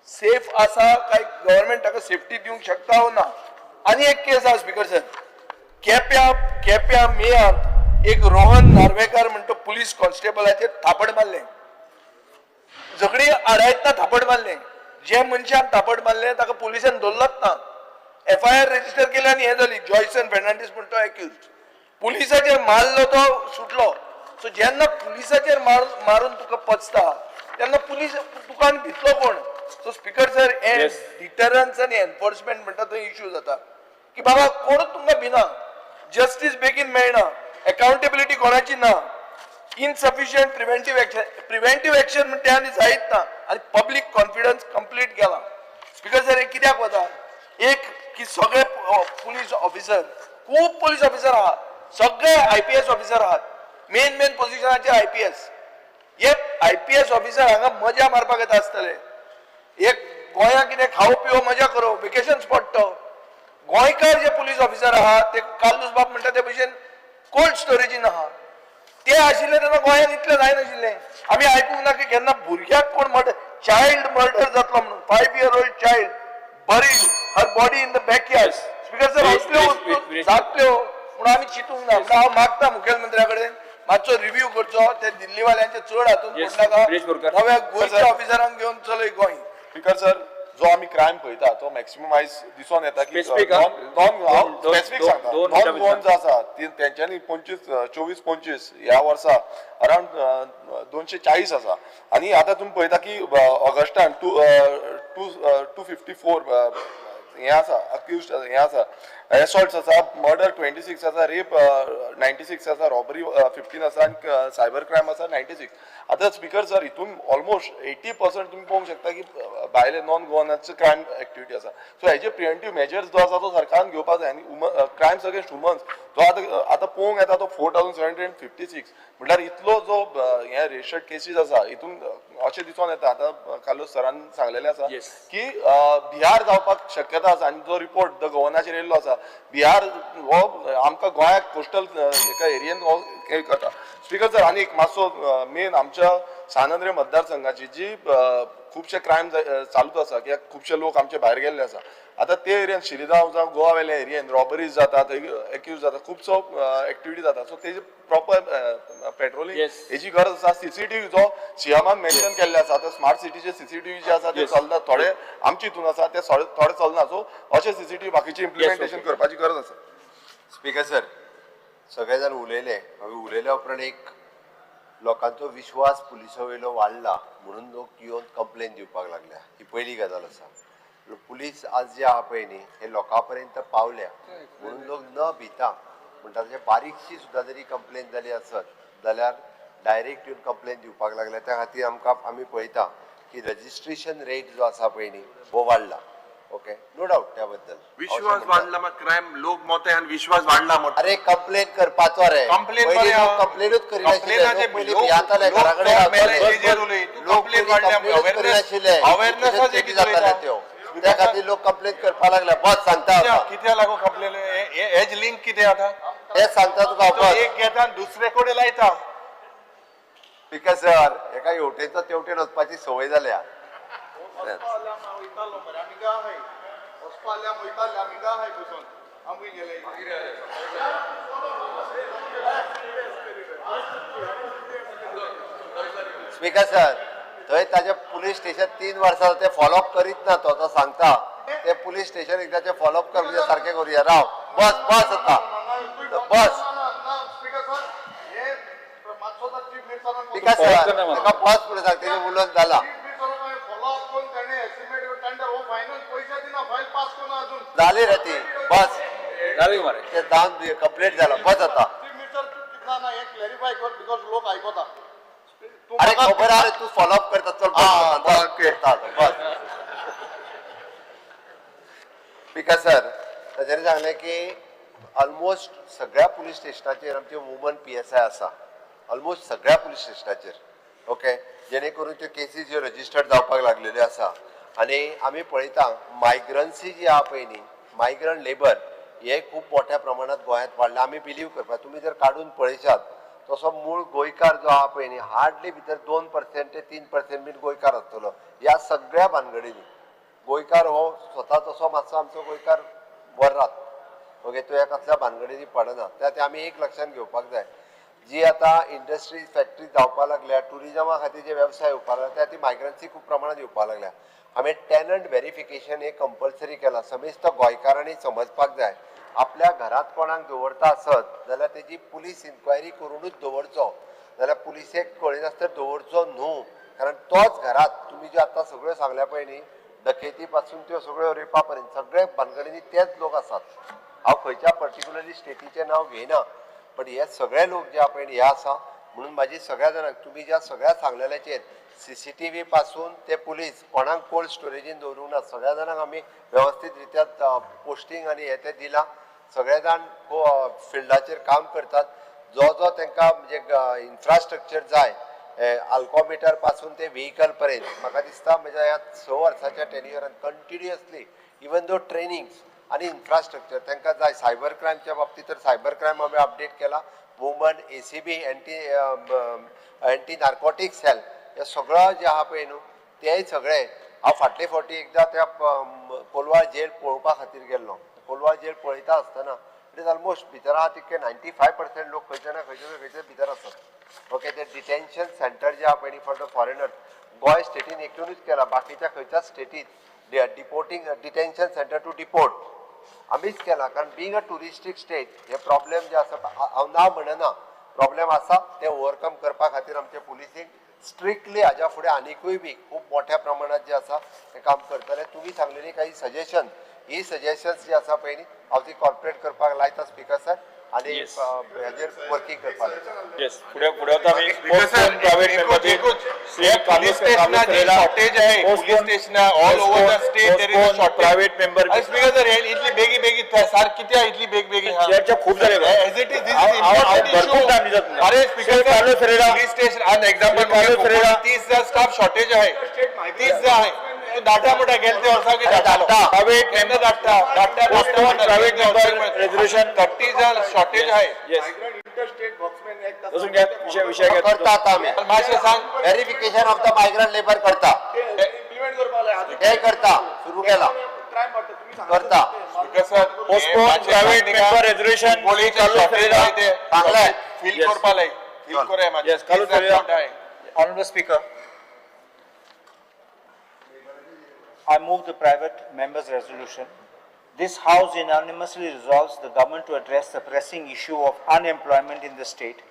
सेफ आसा काय गव्हर्मेंट ताका सेफ्टी दिवंक शकता वो ना. आनी एक केस आसा स्पीकर सर, केप्या केप्या मेयांत एक रोहन नार्वेकार म्हणतो पुलीस कॉन्स्टेबलाचेर थापड मारलें. झगडी आडायतना थापड मारलें. जे मनशान थापड मारलें ताका पुलिसान धरलोच ना. एफआयआर रजिस्टर केली आनी हें जाली. जॉयसन फेर्नांडीस म्हणतो एक्यूज पुलिसाचेर मारलो तो सुटलो. सो जेन्ना पुलिसाचेर मारून तुका पचता तेन्ना पुलीस तुका आनी भितलो कोण. सो स्पीकर सर, हे डिटरन्स आनी एनफोर्समेंट म्हणटा थंय इश्यू जाता की बाबा कोणूच तुमकां भिना, जस्टीस बेगीन मेळना, अकाउंटेबिलिटी कोणाची ना, insufficient preventive action. Preventive action म्हणटा आनी जायत ना आनी पब्लीक कॉन्फिडन्स कंप्लीट गेला. स्पीकर सर, हे कित्याक वता, एक की सगळे पुलीस ऑफिसर, खूब पुलीस ऑफिसर आहात, सगळे IPS officer आहात, मेन मेन पोजिशनाचे IPS. हे IPS officer हांगा मजा मारपाक येता आसतले. एक गोंया कितें खावो पिवो मजा करो, वेकेशन स्पॉट तो. गोंयकार जे पुलीस ऑफिसर आहात ते कार्लूस बाब म्हणटा ते भशेन कोल्ड स्टोरेजीन आहा. ते आशिल्ले तेन्ना गोंयांत इतलें जायनाशिल्लें. आमी आयकूंक ना की केन्ना भुरग्याक कोण मर्डर, चायल्ड मर्डर जातलो म्हणून. 5 year old child buried her body in the backyard. Speaker sir, असल्यो वस्तू जातल्यो म्हणून आमी चिंतूंक ना. म्हणून हांव मागता मुखेलमंत्र्या कडेन मातसो रिव्यू करचो, ते दिल्लीवाल्यांचे चड हातून पडनाका, नव्या गोंयच्या ऑफिसरांक घेवन चलय गोंय. स्पीकर सर, जो आमी क्रायम पळयता तो मॅक्सिमम आयज दिसून येता की स्पेसिफीक सांगता, नॉन गोवन जो आसा तेंच्यांनी 25 24 ह्या वर्सा अरावंड 240 आसा. आनी आतां तुमी पळयता की ऑगस्टान 254 हें आसा, अक्युज हें आसा, एसॉल्ट्स आसा, मर्डर 26 आसा, रेप 96 आसा, रॉबरी 15 आसा आनी सायबर क्रायम आसा 96. आतां स्पीकर सर, हितून ऑलमोस्ट 80% तुमी पळोवंक शकता की भायले नॉन गोवनाचे क्रायम एक्टिविटी आसा. सो हेजे प्रिवेंटीव मेजर्स जो आसा तो सरकारान घेवपाक जाय. आनी क्रायम्स अगेन्स्ट वुमन्स जो आतां पळोवंक येता तो 4756 म्हटल्यार इतलो जो हे रजिस्टर्ड केसीस आसा हितून अशें दिसून येता. आतां कार्लोस सरान सांगलेलें आसा की बिहार जावपाक शक्यता आसा. आनी जो रिपोर्ट the गव्हर्नाचेर येयल्लो आसा, बिहार हो आमकां गोंयाक कोस्टल एका एरियेन हो हे करता. स्पीकर सर, आनी एक मातसो मेन आमच्या सान आंद्रे मतदारसंघाची जी खुबशे क्रायम चालूच आसा कित्याक खुबशे लोक आमचे भायर गेल्ले आसा. आतां ते एरियन शिरिदांव जावं गोवा वेल्या एरियेन रॉबरीज जाता, थंय एक्यूज जाता, खुबसो एक्टिविटी जाता. सो तेजी प्रॉपर पेट्रोलिंग हेजी गरज आसा. सीसीटीव्ही जो सीएमान मेन्शन केल्ले आसा, आतां स्मार्ट सिटीचे सीसीटीव्ही जे आसा ते चलना, थोडे आमचे हितून आसा ते थोडे चलना. सो अशे सीसीटीव्ही बाकीचे इम्प्लिमेंटेशन करपाची गरज आसा. स्पीकर सर, सगळे जाण उलयले, हांवें उलयल्या उपरांत एक लोकांचो विश्वास पुलिसा वयलो वाडला म्हणून लोक येवन कंप्लेन दिवपाक लागल्या. ही पयली गजाल आसा. पुलीस आज जे आहा पळय न्ही हे लोकां पर्यंत पावल्या म्हणून लोक न भिता म्हणटा तशें बारीकशी सुद्दां जरी कंप्लेन जाली आसत जाल्यार डायरेक्ट येवन कंप्लेन दिवपाक लागल्या. त्या खातीर आमकां आमी पळयता की रजिस्ट्रेशन रेट जो आसा पळय न्ही हो वाडला. ओके, नो डावट त्या बद्दल विश्वास वाडला मात क्रायम लोक मोते आनी विश्वास वाडला मोठो. अरे कंप्लेन करपाचो रे. कंप्लेन पयलीं लोक कंप्लेनूच करिनाशिल्ले. लोक पयलीं भियेताले, घरा कडेन रावताले. लोक पयलीं कंप्लेनूच करिनाशिल्ले. अवेअरनेस जाताले त्यो, त्या खातीर लोक कंप्लेन करपाक लागले. बस सांगता. कित्या लागून कंप्लेन हेज लिंक कितें आतां हें सांगता तुका. बस एक घेता दुसरे कडेन लायता. स्पीकर सर, एका हेवटेनचो तेवटेन वचपाची संवय जाल्या. स्पीकर सर, थंय ताजे पुलीस स्टेशन 3 वर्सां ते फॉलोअप करीत ना तो. तो सांगता ते पुलीस स्टेशन एकदाचे फॉलोअप कर, म्हणजे सारकें करुया. राव, बस बस आता बस. स्पीकर सर, ताका बस म्हणून सांग, तेजें उलोवन जाला. जाली रे ती, बस जाली मरे, ते जावन कंप्लीट जाला. बस आता. अरे खबर आहा रे, तू फॉलोअप करता. चल बस बस. स्पीकर सर, ताच्यानी सांगलें की ऑलमोस्ट सगळ्या पुलीस स्टेशनाचेर आमचे वुमन PSI आसा, ऑलमोस्ट सगळ्या पुलीस स्टेशनाचेर. ओके, जेणे करून त्यो केसीस ज्यो रजिस्टर्ड जावपाक लागलेल्यो आसा. आनी आमी पळयता मायग्रन्सी जी आहा पळय न्ही, मायग्रंट लेबर हे खूब मोठ्या प्रमाणात गोंयांत वाडला. आमी बिलीव करपाक, तुमी जर काडून पळयशात तसो मूळ गोंयकार जो आहा पळय न्ही हार्डली भितर 2% ते 3% बीन गोंयकार आसतलो. ह्या सगळ्या भानगडींनी गोंयकार हो स्वता तसो मातसो आमचो गोंयकार बरो. ओके, तो ह्या कसल्या भानगडींनी पडना. त्या ते आमी एक लक्षांत घेवपाक जाय, जी आतां इंडस्ट्रीज फॅक्टरी जावपाक लागल्या, ट्युरिजमा खातीर जे वेवसाय येवपाक लागल्या, त्या खातीर मायग्रन्सी खूब प्रमाणात येवपाक लागल्या. हांवें टॅनंट व्हेरिफिकेशन हे कंपल्सरी केलां. समेस्त गोंयकारांनी समजपाक जाय, आपल्या घरांत कोणाक दवरता आसत जाल्यार तेजी पुलीस इन्क्वायरी करुनूच दवरचो, जाल्यार पुलिसेक कळिनासतना दवरचो न्हू. कारण तोच घरांत तुमी ज्यो आतां सगळ्यो सांगल्या पळय न्ही, डकेती पासून त्यो सगळ्यो रेपा पर्यंत सगळे भानगडींनी तेच लोक आसात. हांव खंयच्या पर्टिक्युलरली स्टेटीचें नांव घेयना, बट हे सगळे लोक जे आहा पळय हे आसा. म्हणून म्हाजी सगळ्या जाणांक तुमी ज्या सगळ्या सांगलेल्याचेर CCTV पासून ते पुलीस कोणाक कोल्ड स्टोरेजीन दवरूंक ना. सगळ्या जाणांक आमी वेवस्थीत रित्या पोस्टींग आनी हे ते दिलां. सगळे जाण फिल्डाचेर काम करतात. जो जो तांकां म्हणजे इन्फ्रास्ट्रक्चर जाय, आल्कोमिटर पासून ते व्हेकल पर्यंत, म्हाका दिसता म्हज्या ह्या 6 वर्साच्या टेन्युअरान कंटिन्युअसली इवन दो ट्रेनिंग्स आनी इन्फ्रास्ट्रक्चर तांकां जाय. सायबर क्रायमच्या बाबतींत तर सायबर क्रायम आमी अपडेट केला. Woman, ACB, anti narcotic cell, हे सगळं जे आहा पळय न्हू तेय सगळे. हांव फाटले फावटी एकदां त्या कोलवाळ जेल पळोवपा खातीर गेल्लो. कोलवाळ जेल पळयता आसतना it is almost भितर आहा तितके 95% लोक खंयचे ना खंयचे ना खंयचे भितर आसात. ओके, ते डिटेन्शन सेंटर जे आहा पळय न्ही फॉर the foreigner, Goa स्टेटीन एकूणच केला. बाकीच्या खंयच्याच स्टेटीत deporting detention centre to deport आमीच केला. कारण बींग अ ट्युरिस्टीक स्टेट हे प्रॉब्लेम जे आसा, हांव ना म्हणना, प्रॉब्लेम आसा ते ओवरकम करपा खातीर आमचे पुलिसींग स्ट्रिक्टली हाज्या फुडें आनिकूय बी खूब मोठ्या प्रमाणात जे आसा ते काम करतले. तुमी सांगलेली काही सजेशन, ही सजेशन्स जी आसा पळय न्ही हांव ती कॉर्पोरेट करपाक लायता स्पीकर सर, आनी हेजेर वर्किंग करपाक लायता. येस, फुडें फुडें वता आमी. पुलीस स्टेशनाची शॉर्टेज आहे. पुलीस स्टेशना all over the state there is a shortage. Private member. Speaker sir, इतली बेगी बेगी सार किती इतली बेगी बेगी चर्चा खूप झाली. As it is this is important issue. अरे स्पीकर सर, पुलीस स्टेशन आणि एक्झाम्पल 30,000 स्टाफ शॉर्टेज आहे, 30,000 आहे. तू धाडटा म्हणटा गेले ते वर्सा की धाडटालो प्रायव्हेट केन्ना धाडटा धाडटा प्रायव्हेट मेंबर रेझोल्युशन 30,000 शॉर्टेज आहे. येस, वचून घ्या विषय विषय घ्या. करता आता आमी मातशें सांग. Verification of the migrant labour करता, हे करता, सुरू केला करता. Postpone private member resolution. Shortage आहे ते सांगलें. फील करपा लाय, फील कोराय मातशें. Yes, Carlos Ferreira. Honorable Speaker, I move the private members resolution. This House unanimously resolves the government to address the pressing issue of unemployment in the state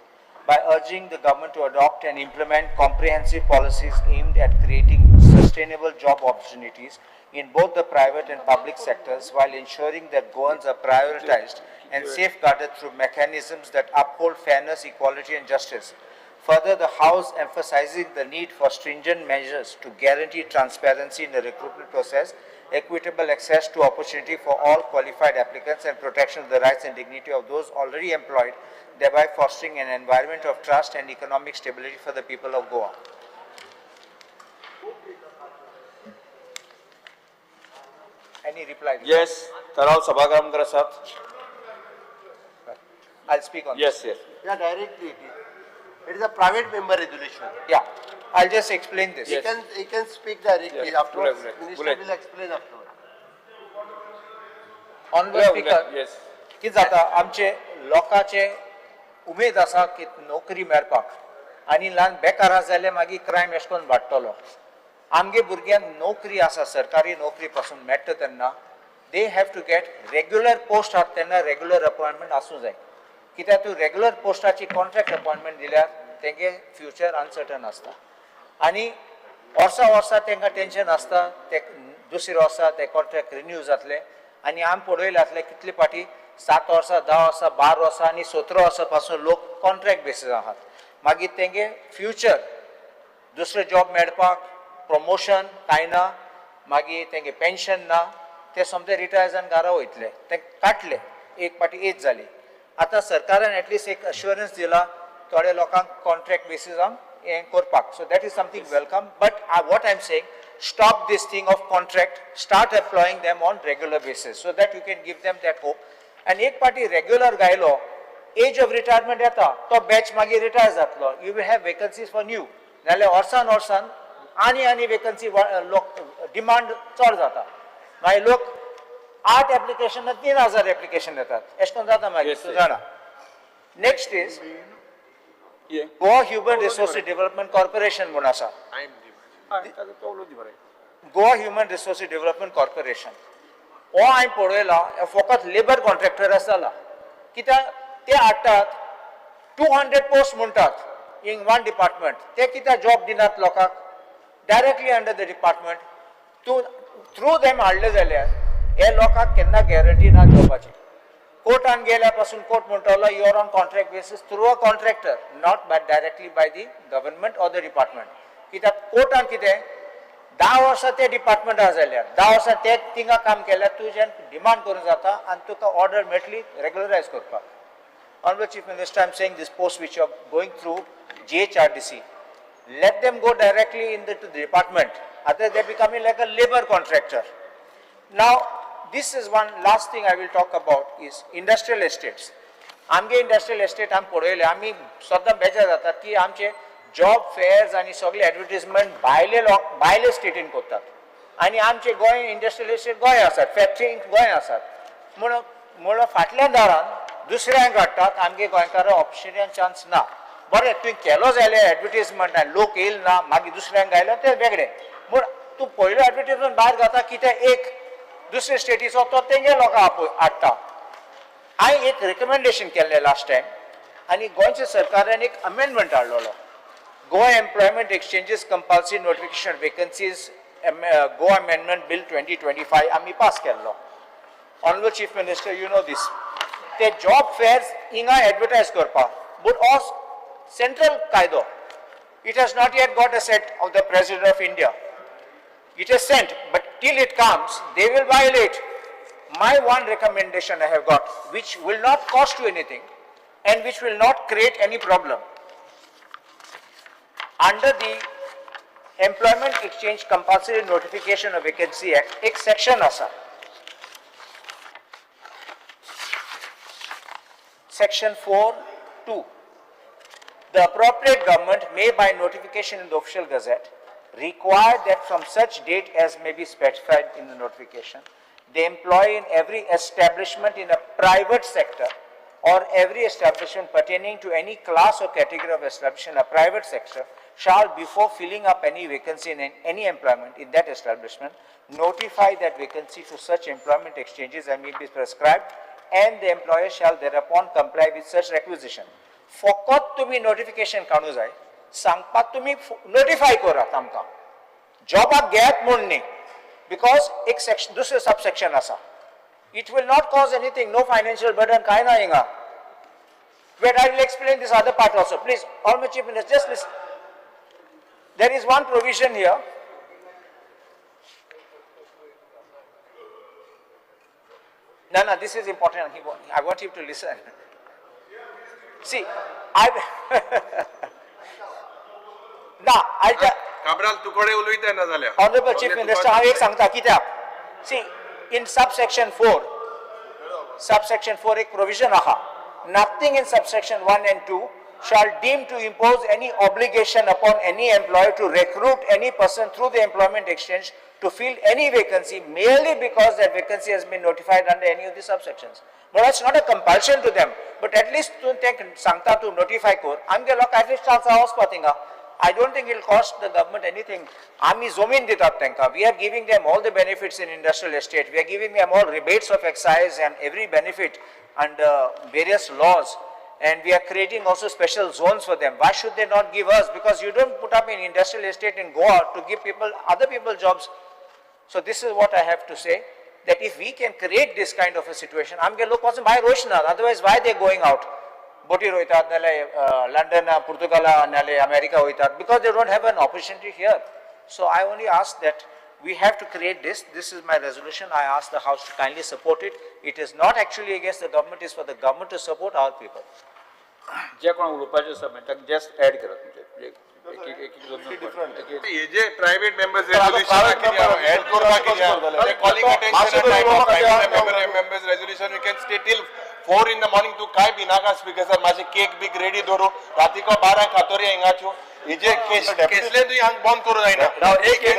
by urging the government to adopt and implement comprehensive policies aimed at creating sustainable job opportunities in both the private and public sectors while ensuring that Goans are prioritized and safeguarded through mechanisms that uphold fairness, equality and justice. Further, the House emphasizing the need for stringent measures to guarantee transparency in the recruitment process, equitable access to opportunity for all qualified applicants, and protection of the rights and dignity of those already employed, thereby fostering an environment of trust and economic stability for the people of Goa. Any reply? Yes, Tarav Sabhagaram आसात. I'll speak on Yes, yes. Yeah, directly it is. It is a private member resolution. Yeah, I'll just explain this. He can speak directly Yes. afterwards. Bullet, Minister bullet. will explain afterwards. Honorable Speaker, Yes. कितें जाता आमचे लोकांचे उमेद आसा की नोकरी मेळपाक आनी ल्हान बेकार आसा जाल्यार मागीर क्रायम एशें करून वाडटलो. आमगे भुरग्यांक नोकरी आसा, सरकारी नोकरी पासून मेळटा तेन्ना they have to get regular post आसा तेन्ना रेगुलर अपॉयंटमेंट आसूं जाय. कित्याक तूं रेगुलर पोस्टाची कॉन्ट्रॅक्ट अपॉयंटमेंट दिल्यार तेंगे फ्युचर अनसर्टन आसता आनी वर्सां वर्सां तेंकां टेंशन आसता, ते दुसरे वर्सा ते कॉन्ट्रॅक्ट रिन्यू जातले. आनी आमी पळयलें आसलें कितले फाटी 7 वर्सां, 10 वर्सां, 12 वर्सां आनी 17 वर्सां पासून लोक कॉन्ट्रॅक्ट बेसीस आहात. मागीर तेंगे फ्युचर दुसरे जॉब मेळपाक प्रमोशन कांय ना, मागीर तेंगे पेन्शन ना, ते सोमते रिटायर जावन घरा वयतले, ते काडले एक फाटी एज जाली. आतां सरकारान एटलिस्ट एक अश्युरन्स दिला थोड्या लोकांक कॉन्ट्रॅक्ट बेसिसान हें करपाक. So that is something welcome, but what I am saying, stop this thing of contract, start employing them on regular basis so that you can give them that hope. आनी एक फाटी रेगुलर गायलो, एज ऑफ रिटायरमेंट येता, तो बॅच मागीर रिटायर जातलो, you will have vacancies for new. नाल्यार वर्सान वर्सान आनी आनी वेकन्सी लोक डिमांड चड जाता. मागीर लोक 8 एप्लिकेशन 3000 एप्लिकेशन येतात, एशें करून जाता मागीर तूं जाणा. Next is Goa human resources development corporation म्हूण आसा. Goa human resources development corporation हो हांवें पळयला, फकत लेबर कॉन्ट्रॅक्टर आसा. कित्याक ते हाडटात 200 पोस्ट म्हणटात इन वन डिपार्टमेंट, ते कित्याक जॉब दिनात लोकांक डायरेक्टली अंडर the department. तूं थ्रू देम हाडले जाल्यार हे लोकांक केन्ना गॅरंटी ना जॉबाची. कोर्टान गेल्या पासून कोर्ट म्हणटलो you are on contract basis through a contractor, not by directly by the government or the department. कित्याक कोर्टान कितें 10 वर्सां ते डिपार्टमेंट आसा जाल्यार 10 वर्सां ते थिंगा काम केल्यार तुज्यान डिमांड करूंक जाता आनी तुका ऑर्डर मेळटली रेगुलरायज करपाक. Honorable Chief Minister, I am saying this post which you are going through GHRDC, let them go directly in the, to the department, otherwise they are becoming like a labor contractor. Now, this is one last thing I will talk about is industrial estates. आमगे इंडस्ट्रियल एस्टेट आमी पळयले, आमी सद्दां बेजार जातात की आमचे जॉब फेयर्स आनी सगळे एडवर्टीजमेंट भायले लोक भायले स्टेटीन करतात आनी आमचे गोंय इंडस्ट्रियल एस्टेट गोंय आसात, फॅक्टरी गोंय आसात, म्हणून म्हणून फाटल्या दारान दुसऱ्यांक हाडटात, आमगे गोंयकारां ऑप्शनाक चान्स ना. बरें तुवें केलो जाल्यार एडवर्टीजमेंट आनी लोक येयल ना, मागीर दुसऱ्यांक घायलो तें वेगळें, पूण तूं पयलो एडवर्टीजमेंट भायर घाता कित्याक एक दुसरे स्टेटीचो तो तेंगे लोकांक आपय हाडटा. हांवें एक रिकमेंडेशन केल्लें लास्ट टायम आनी गोंयच्या सरकारान एक amendment हाडलेलो, Goa employment exchanges compulsory notification vacancies Goa amendment bill 2025 आमी पास केल्लो. Honourable chief minister, you know this. ते जॉब फेयर्स हिंगा एडवर्टायज करपाक, बट हो सेंट्रल कायदो, it has not yet got assent of the president of India. It is sent, but till it comes, they will violate. My one recommendation I have got, which will not cost you anything and which will not create any problem. Under the Employment Exchange Compulsory Notification of Vacancy Act, एक section आसा, Section 4(2). The appropriate government may by notification in the official gazette require that from such date as may be specified in the notification, the employee in every establishment in a private sector or every establishment pertaining to any class or category of establishment in a private sector shall, before filling up any vacancy in any employment in that establishment, notify that vacancy to such employment exchanges as may be prescribed, and the employer shall thereupon comply with such requisition. फकत तुमी नोटिफिकेशन काडूं जाय, सांगपाक तुमी नोटिफाय करात आमकां, जॉबाक घेयात म्हूण न्ही, because एक सेक्शन दुसरें सबसेक्शन आसा. It will not cause anything, no financial burden कांय ना हिंगा. Wait, I will explain this other part also. Please, Honorable Chief Minister, just listen. There is one provision here. No, no, this is important. I want you to listen. See, I... ना, I'll tell... Cabral तुकडे उलयता ना जाल्यार. Honorable Chief Minister, हांव एक सांगता कित्याक. See, in subsection 4, subsection 4 एक provision आहा. Nothing in subsection 1 and 2 shall deem to impose any obligation upon any employer to recruit any person through the employment exchange to fill any vacancy merely because that vacancy has been notified under any of the subsections. But it's not a compulsion to them, but at least तूं तें सांगता तूं notify कर, आमगे लोक at least chance आसा वचपा थिंगा. I don't think it will cost the government anything. आमी जमीन दितात तांकां. We are giving them all the benefits in industrial estate. We are giving them all rebates of excise and every benefit under various laws. And we are creating also special zones for them. Why should they not give us? Because you don't put up an industrial estate in Goa to give people, other people jobs. So this is what I have to say, that if we can create this kind of a situation, आमगे लोक वचून भायर वचनात, otherwise why they going out? बोटीर वयतात, नाल्यार लंडन, पुर्तुगाला, नाल्यार अमेरिका वयतात, because they don't have an opportunity here. So I only ask that we have to create this. This is my resolution. I ask the House to kindly support it. It is not actually against the government, it is for the government to support our people. जे कोण उलोवपाचें आसा मागीर ताका जस्ट एड करात म्हणजे एक एक एक हे जे प्रायव्हेट मेंबर्स रेजोल्युशन एड करपाक कित्याक calling attention time of private members resolution, we can stay till 4 in the morning. तूं काय भिनाका स्पीकर सर, मातशें केक बीक रेडी दवरू, रातीको 12 खातोरी हिंगाच्यो. हेजे केसले तुवें हांगा बंद करूं जायना. एक एक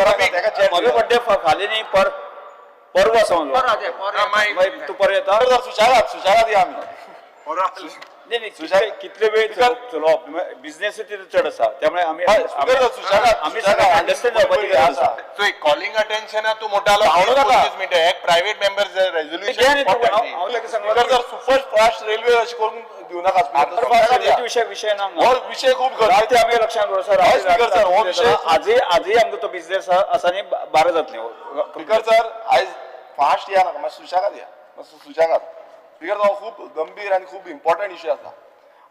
म्हजो बड्डे फाल्यां न्ही, परवा आसा म्हजो. तूं परत येता? सुशारात सुशारात या आमी. नाही नाही, कितले वेळ चलोवप, बिझनेस तिथे चड आसा, त्यामुळे आमी आमी अंडरस्टँड जावपाची गरज आसा. चोय कॉलिंग अटेन्शन तूं मोठालो 25 मिनटां एक प्रायव्हेट मेंबर्स रेजोल्युशन. हांव ताका सांगलो सुपर फास्ट रेल्वे अशी करून दिवं नाका. विशय विशय ना, हो विशय खूब गरजेचे आमी लक्षांत दवरता. स्पीकर सर हो विशय आजय आजय आमकां तो बिझनेस आसा न्ही, 12 जातले. स्पीकर सर आयज फास्ट या नाका, मातशें सुशेगाद या, मातसो सुशेगाद. स्पीकर हो खूब गंभीर आनी खूब इम्पॉर्टंट इश्यू आसा.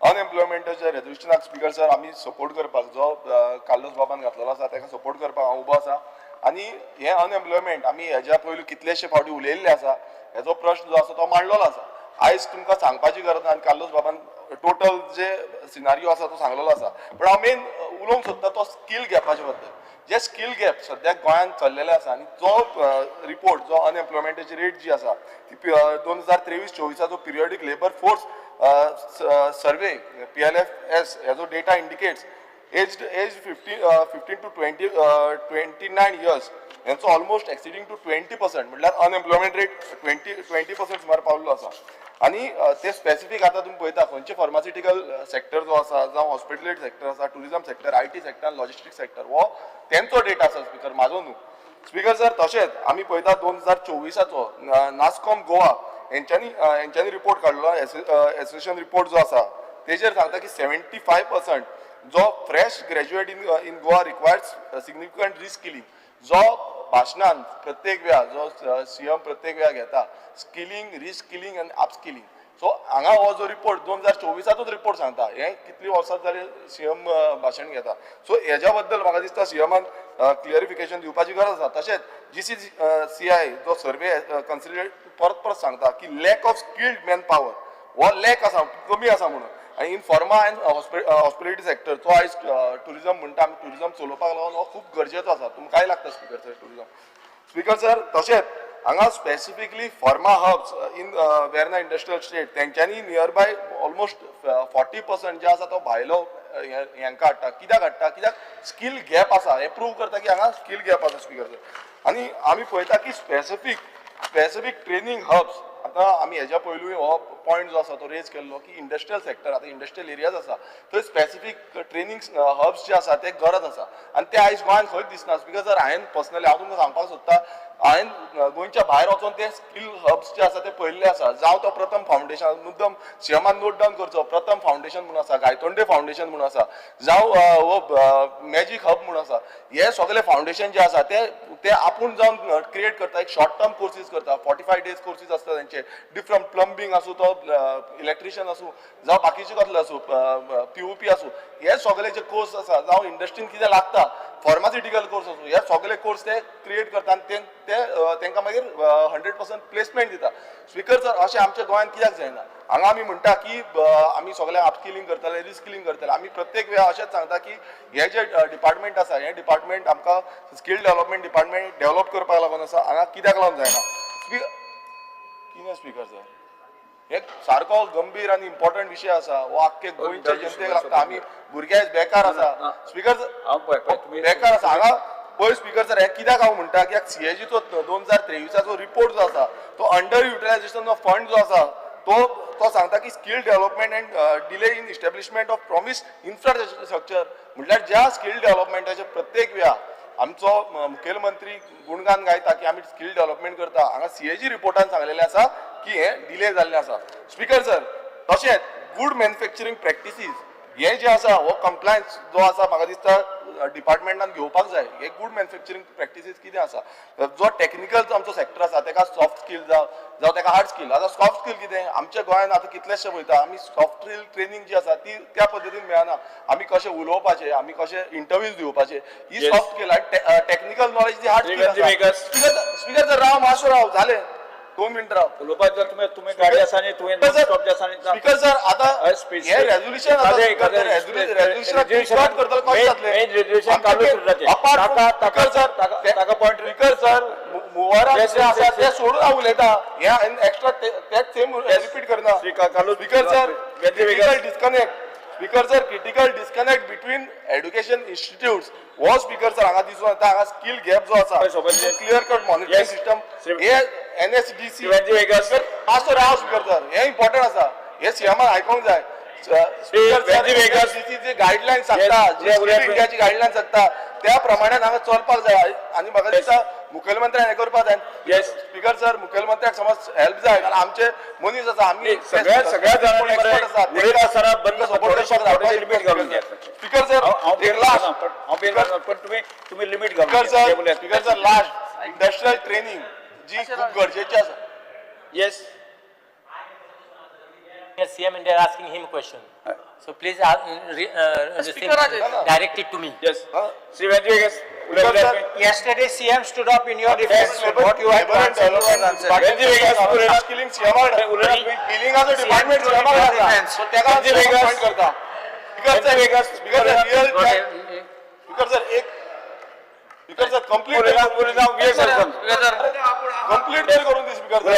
अनएम्प्लॉयमेंटाच्या रेजोल्युशनाक स्पीकर सर आमी सपोर्ट करपाक जो कार्लोस बाबान घातलेलो आसा ताका सपोर्ट करपाक हांव उबो आसा. आनी हें अनएम्प्लॉयमेंट आमी हेज्या पयलू कितलेशे फावटी उलयल्ले आसा, हेजो प्रश्न जो आसा तो मांडलेलो आसा. आयज तुमकां सांगपाची गरज ना आनी कार्लोस बाबान टोटल जे सिनारियो आसा तो सांगलेलो आसा. पूण हांव मेन उलोवंक सोदता तो स्कील गॅपाचे बद्दल. जे स्कील गॅप सद्याक गोंयांत चल्लेले आसा आनी जो रिपोर्ट जो अनएम्प्लॉयमेंटाची रेट जी आसा ती 2023-24 periodic labour force survey PLFS हेजो data indicates age 15 to 29 years हेंचो ऑलमोस्ट एक्सिडींग टू 20%, म्हटल्यार अनएम्प्लॉयमेंट रेट 20% सुमार पावल्लो आसा. आनी ते स्पेसिफीक आतां तुमी पळयता खंयचे फार्मास्युटिकल सेक्टर जो आसा, जावं हॉस्पिटलिटी सेक्टर आसा, tourism sector, IT sector, logistic sector, हो तेंचो डेटा आसा स्पीकर, म्हाजो न्हू. स्पीकर सर तशेंच आमी पळयता 2024 नास्कॉम गोवा हेंच्यांनी रिपोर्ट काडलो, एसोसिएशन रिपोर्ट जो आसा तेजेर सांगता की 75% जो fresh graduate in Goa requires significant reskilling. जो भाशणान प्रत्येक वेळा जो सीएम प्रत्येक वेळा घेता स्किलिंग, रिस्किलिंग आनी अपस्किलिंग. सो हांगा हो जो रिपोर्ट 2024 रिपोर्ट सांगता, हें कितलीं वर्सां जालीं सीएम भाशण घेता. सो हेज्या बद्दल म्हाका दिसता सीएमान क्लियरिफिकेशन दिवपाची गरज आसा. तशेंच GCCI जो सर्वे कन्सिडर परत परत सांगता की lack of skilled man power हो लॅक आसा, कमी आसा म्हणून. आनी in pharma and hospitality sector तो आयज टुरिजम म्हणटा आमी, टुरिजम चलोवपाक लागून हो खूब गरजेचो आसा. तुमकांय लागता speaker sir tourism. Speaker sir तशेंच हांगा specifically pharma hubs in Verna industrial state तेंच्यांनी नियर बाय ऑलमोस्ट 40% जे आसा तो भायलो हेंकां हाडटा. कित्याक हाडटा? कित्याक स्कील गॅप आसा. हें प्रूव करता की हांगा स्कील गॅप आसा स्पीकर सर. आनी आमी पळयता की स्पेसिफीक ट्रेनींग हब्स आतां आमी हेज्या पयलूय हो पॉयंट जो आसा तो रेज केल्लो की इंडस्ट्रियल सेक्टर आतां इंडस्ट्रियल एरियाज आसा थंय स्पेसिफीक ट्रेनींग हब्स जे आसा ते गरज आसा आनी ते आयज गोंयांत खंयच दिसना. Because जर हांवें पर्सनली हांव तुमकां सांगपाक सोदता हांवें गोंयच्या भायर वचोन ते स्कील हब्स जे आसा ते पळयल्ले आसा. जावं तो प्रथम फावंडेशन, मुद्दम सीएमान नोट डावन करचो, प्रथम फावंडेशन म्हणून आसा, गायतोंडे फावंडेशन म्हणून आसा, जावं हो मॅजीक हब म्हणून आसा. हे सगळे फावंडेशन जे आसा ते ते आपूण जावन क्रिएट करता, एक शॉर्ट टर्म कोर्सीस करता, 45 डेज कोर्सीस आसता तेंचे, डिफरंट प्लंबींग आसूं, तो इलेक्ट्रिशियन आसूं, जावं बाकीचे कसले आसूं, पीओपी आसूं, हे सगळे जे कोर्स आसा, जावं इंडस्ट्रीन कितें लागता, फार्मास्युटिकल कोर्स आसूं, हे सगळे कोर्स ते क्रिएट करता आनी ते ते तांकां मागीर 100% प्लेसमेंट दिता. स्पीकर सर, अशें आमच्या गोंयांत कित्याक जायना? हांगा आमी म्हणटा की आमी सगळे अपस्किलिंग करतले, रिस्किलिंग करतले. आमी प्रत्येक वेळा अशेंच सांगता की हे जे डिपार्टमेंट आसा, हे डिपार्टमेंट आमकां स्कील डेव्हलपमेंट डिपार्टमेंट डेव्हलप करपाक लागून आसा. हांगा कित्याक लागून जायना? कितें स्पीकर सर, हे सारको गंभीर आनी इम्पॉर्टंट विशय आसा. हो आख्खे गोंयच्या जनतेक लागता. आमी भुरगे आयज बेकार आसा स्पीकर, बेकार आसा. हांगा पळय स्पीकर सर, हें कित्याक हांव म्हणटा कित्याक सीएजीचो 2023चो रिपोर्ट जो आसा तो अंडर युटिलायझेशन ऑफ फंड जो आसा तो तो सांगता की skill development and delay in establishment of promise infrastructure. म्हटल्यार ज्या स्कील डेव्हलपमेंटाचे प्रत्येक वेळा आमचो मुखेलमंत्री गुणगान गायता की आमी स्कील डेव्हलपमेंट करता, हांगा सीएजी रिपोर्टान सांगलेलें आसा की हें डिले जाल्लें आसा. स्पीकर सर, तशेंच गूड मॅन्युफॅक्चरींग प्रॅक्टिसीस हे जे आसा हो कंप्लायन्स जो आसा म्हाका दिसता डिपार्टमेंटान घेवपाक जाय. हे गूड मॅन्युफॅक्चरींग प्रॅक्टिसीस कितें आसा, जो टॅक्निकल जो आमचो सेक्टर आसा तेका सॉफ्ट स्कील जावं जावं तेका हार्ड स्कील. आतां सॉफ्ट स्कील कितें, आमच्या गोंयांत आतां कितलेशे वयता आमी सॉफ्ट स्कील ट्रेनींग जी आसा ती त्या पद्दतीन मेळना. आमी कशें उलोवपाचें, आमी कशें इंटरव्यूज दिवपाचे, ही सॉफ्ट स्कील. आनी टॅक्निकल नॉलेज जी हार्ड स्कील आसा. स्पीकर सर, राव मातसो राव, जालें 2 मिनट राव. उलोवपाक जर तुमी तुमी गाडी आसा न्ही, तुवें स्टॉप जे आसा न्ही. स्पीकर सर, आतां हे रेजोल्युशन आतां रेजोल्युशन कट करतले कशें जातलें? मेन रेजोल्युशन चालू उरताचें. स्पीकर सर, ताका पॉयंट. स्पीकर सर, मुवारा जे आसा ते सोडून हांव उलयता, हे एक्स्ट्रा तेच सेम रिपीट करना. Speaker sir, critical disconnect, speaker sir, critical disconnect between education institutes हो स्पीकर सर हांगा दिसून येता. हांगा स्कील गॅप जो आसा, क्लियर कट मॉनिटरींग सिस्टम हे एनएसडीसी मातसो राव स्पीकर सर, हे इम्पॉर्टंट आसा, हे सीएमान आयकोंक जाय. स्पीकर सर, एनएसडीसी जे गायडलायन सांगता, जे स्कील इंडियाची गायडलायन सांगता त्या प्रमाणे हांगा चलपाक जाय. आनी म्हाका दिसता मुखेलमंत्र्यान हें करपाक जाय. स्पीकर सर, मुखेलमंत्र्याक समज हेल्प जाय कारण आमचे मनीस आसा, आमी सगळ्या जाणांनी. स्पीकर सर, एक लास्ट, तुम्ही limit. Speaker sir, last industrial training जी खूब गरजेची आसा. Yes. CM and they are asking him question. So please direct it to me. Yes. Shri Venkatesh. Yesterday CM stood up in your defense. What you had to answer, you had answered. Skilling CM department CM आसा, तेका पॉइंट करता. Speaker sir, real speaker sir, एक स्पीकर सर कंप्लीट कंप्लीट तरी करून दी स्पीकर सर.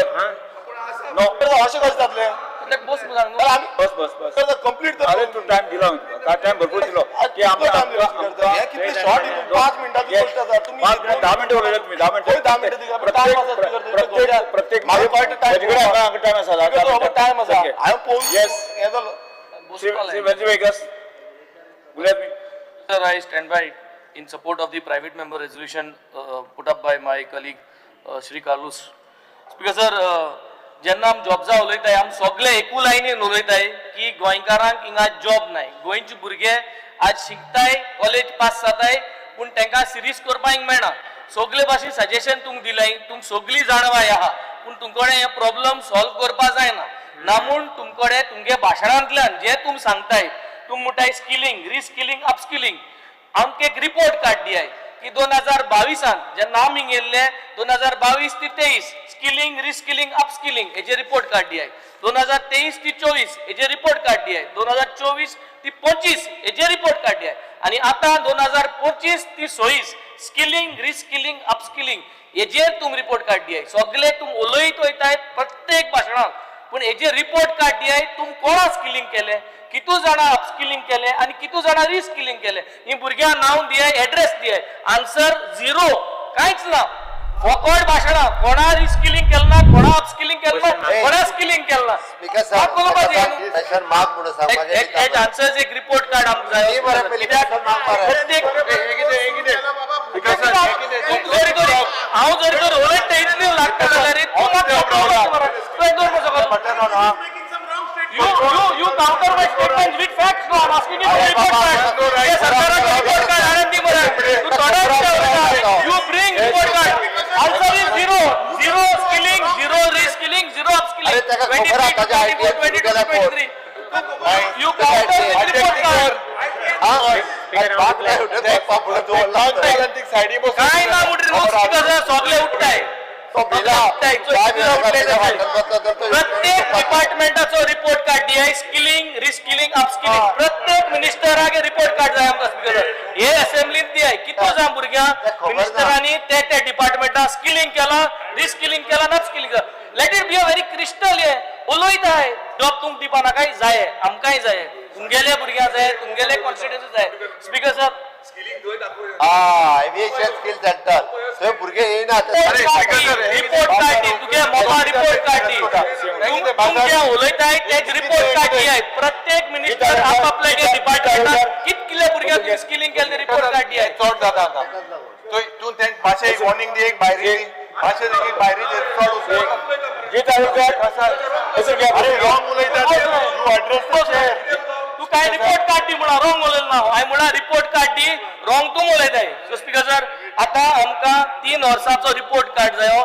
अशें कशें जातलें? बस बस बस कंप्लीट. अरे तू टायम दिलो, टायम भरपूर दिलो. कितलो टायम दिलो स्पीकर सर? हे कितले शॉर्ट हितून 5 मिनटांची गोश्ट आसा. तुमी 10 मिनटां उलयले तुमी, 10 मिनटां. 10 मिनटां दिली, टायम आसा स्पीकर सर. प्रत्येक म्हाका कळटा टायम टायम आसा, टायम आसा. हांवें पळोवन हें जालो. श्री वेंकटेश उलयात तुमी. Sir, I stand by in support of the private member resolution put up by my colleague Shri Carlos. Speaker sir, जेन्ना आमी जॉब्सा उलयताय, आमी सगळे एकू लायनीन उलयताय की गोंयकारांक हिंगा जॉब नाय. गोंयचे भुरगे आज शिकताय, कॉलेज पास जाताय, पूण तांकां सिरीज करपाक हिंग मेळना. सगळे भाशेन सजेशन तुमकां दिलाय, तुमकां सगळी जाणवाय आहा, पूण तुमकडे हे प्रॉब्लम सॉल्व करपा जायना ना. म्हूण तुमकडे तुमगे भाशणांतल्यान जे तुमी सांगताय, तुमी म्हणटाय स्किलिंग, रिस्किलिंग, अपस्किलिंग, आमकां एक रिपोर्ट काड दियाय की 2022 जेन्ना आमी गेल्ले, 2022 ते 23 स्किलिंग, रिस्किलिंग, अपस्किलिंग हेजे रिपोर्ट काड दियाय. 2023 ते 24 हेजे रिपोर्ट काड दियाय. 2024 ते 25 हेजे रिपोर्ट काड दियाय. आनी आतां 2025 ते 26 स्किलिंग, रिस्किलिंग, अपस्किलिंग हेजेर तुम रिपोर्ट काड दियाय. सगळे तुम उलयत वयताय प्रत्येक भाशणाक, पूण हेजे रिपोर्ट काड दियाय. तुम कोणा स्किलिंग केले, कितू जाणां अपस्किलिंग केले आनी कितू जाणां रिस्किलिंग केले? ही भुरग्यांक नांव दियाय, एड्रेस दियाय. आन्सर झिरो, कांयच ना, फकट भाशणां. कोणा रिस्किलिंग केलें ना, कोणा अपस्किलिंग केलें ना, कोणा स्किलिंग केलें ना. स्पीकर सर, माग म्हणून सांग. आन्सर्स एक रिपोर्ट कार्ड आमकां जाय. प्रत्येक थोडी थोडी हांव जर तर उलयता इतली लागता जाल्यार तूं मात तुवें दवर कसो. You counter my statement with facts. No, I'm asking you for report card. हे सरकाराचो रिपोर्ट कार्ड हाडून दी मरे. तूं थोड्या. You bring report card. Answer is zero. Zero skilling, zero reskilling, zero upskilling. अरे ताका खबर आहा, ताच्या 23, ITI 24, 22, 23. You counter with report card. काय ना म्हणून न्हू स्पीकर सर, सगळे उठताय. प्रत्येक डिपार्टमेंटाचो रिपोर्ट कार्ड दियाय, स्किलिंग, रिस्किलिंग, अपस्किलिंग. प्रत्येक मिनिस्टराक रिपोर्ट कार्ड जाय आमकां स्पीकर सर. हे असेंब्लीत दियाय कितलो जाण भुरग्यांक मिनिस्टरांनी ते त्या डिपार्टमेंटात स्किलिंग केलां, रिस्किलिंग केलां, अपस्किलिंग केलां. Let it be a very crystal. हे उलयताय जॉब तुमकां दिवपा नाकाय जाय, आमकांय जाय, तुमगेले भुरग्यां जाय, तुमगेले कॉन्स्टिट्युएन्सी जाय speaker sir. Aviation skill centre थंय भुरगे येयना. रिपोर्ट कार्ड दी तुगे मोबा, रिपोर्ट कार्ड दी. तुमचे उलयताय तेच रिपोर्ट कार्ड दियाय. प्रत्येक मिनिस्टर आपापल्या डिपार्टमेंटात कितले भुरग्यांक तुम्ही स्किलिंग केले, रिपोर्ट कार्ड दियाय. चड जाता आतां. तूं तें मातशें एक वॉर्निंग दी, एक भायरी दी, मातशें एक भायरी दी, चड. अरे, रॉंग उलयता, you address the chair. तू काय रिपोर्ट कार्ड दी म्हणा, रॉंग उलयलो ना हांवें. म्हणा रिपोर्ट कार्ड दी, रॉंग तूं उलयताय. सो स्पीकर सर, आतां आमकां 3 वर्सांचो रिपोर्ट कार्ड जायो.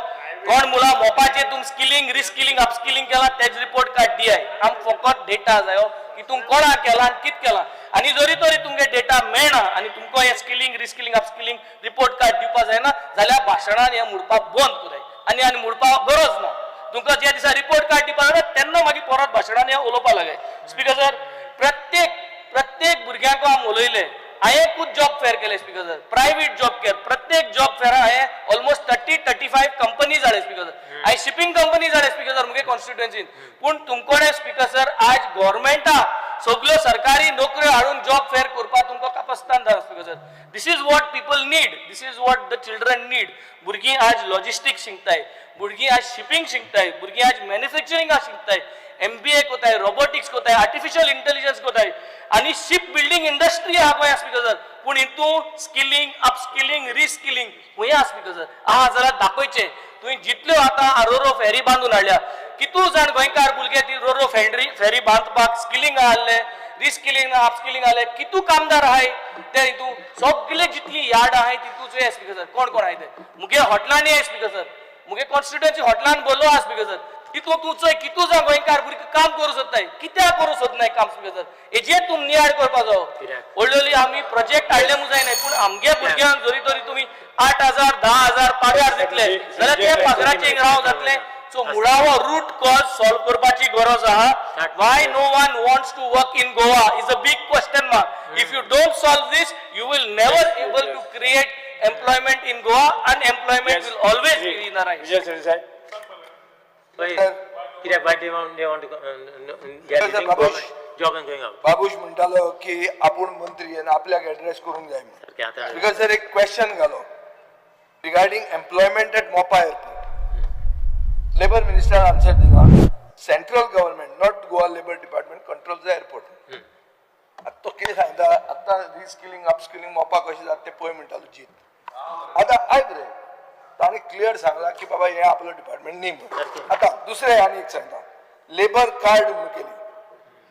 कोण मुळां मोपाचे तुम स्किलिंग, रिस्किलिंग, अपस्किलिंग केलां तेज रिपोर्ट कार्ड दियाय. आमकां फकत डेटा जायो की तुम कोणाक केलां आनी कित केलां. आनी जरी तरी तुमगे डेटा मेळना आनी तुमकां हें skilling, reskilling, upskilling report card दिवपा जायना जाल्यार भाशणान हें म्हणपाक बंद कराय आनी आनी म्हणपाक गरज ना तुमकां. ज्या दिसा रिपोर्ट कार्ड दिवपा जाय तेन्ना मागीर परत भाशणान हें उलोवपा लागाय. स्पीकर सर, प्रत्येक प्रत्येक भुरग्यांक आमी उलयले. हांवें खूब जॉब फेअर केले speaker sir, private job fair. प्रत्येक जॉब फेअर हांवें ऑलमोस्ट 30-35 कंपनी जाले स्पीकर सर. हांवें शिपींग कंपनी जाले स्पीकर सर मुगे कॉन्स्टिट्युएन्सीन. पूण तुमकोडे स्पीकर सर, आज गव्हर्मेंटा सगल्यो सरकारी नोकऱ्यो हाडून जॉब फेअर करपाक तुमकां कापस्तान जाता speaker sir. This is what people need, this is what the children need. भुरगीं आज लॉजिस्टीक शिकताय, भुरगीं आज शिपींग शिकताय, भुरगीं आज मॅन्युफॅक्चरिंगा शिकताय, एमबीए कोताय, रोबोटिक्स कोताय, आर्टिफिशियल इंटेलिजन्स कोताय आनी शिप बिल्डींग इंडस्ट्री आहा गोंया स्पीकर सर. पूण हितून स्किलिंग, अपस्किलिंग, रिस्किलिंग खंय आहा स्पीकर सर? आहा जाल्यार दाखयचें. तुवें जितल्यो आतां रोरो फेरी बांदून हाडल्या, कितू जाण गोंयकार भुरगे ती रोरो फेरी बांदपाक स्किलिंग आहले, रिस्किलिंग, अपस्किलिंग आहले? कितू कामदार आहाय ते हितू? सगले जितली यार्ड आहाय तितूच स्पीकर सर. कोण कोण आहाय ते मुगे हॉटलांनी आहाय स्पीकर सर. मुगे कॉन्स्टिट्युएन्सी हॉटलान भरलो आहा स्पीकर सर. तितू तूं चोय कितू जाण गोंयकार भुरगे काम करूं सोदताय, कित्याक करूं सोदनाय काम स्पीकर सर? हेजेर तूं नियाळ करपा जावो. व्हडली आमी प्रोजेक्ट हाडले म्हूण जायना, पूण आमगे भुरग्यांक जरी तरी तुमी 8,000, 10,000 पगार दितले जाल्यार ते पगाराचेर राव जातले. सो मुळावो रूट कॉज सॉल्व करपाची गरज आहा. Why no one wants to work in Goa is a big question mark. If you don't solve this, you will never able to create employment in Goa. Unemployment will always be in rise. Vijay Sardesai. कित्याक, why they want to they are leaving Babush. Government job and going out? Babush म्हणटालो की आपूण मंत्री आनी आपल्याक एड्रेस करूंक जाय म्हणून. सारकें आतां. Because sir, एक क्वेश्चन घालो regarding employment at Mopa airport. Labour minister answer दिला, central government, not Goa labour department, control the airport. आतां तो कितें सांगता, आतां रिस्किलिंग, अपस्किलिंग मोपा कशें जाता तें पळय म्हणटालो जीत. आतां आयक रे, ताणें क्लियर सांगलां की बाबा हें आपलो डिपार्टमेंट न्ही म्हणून. आतां दुसरें आनी एक सांगता, लेबर कार्ड म्हणून केली,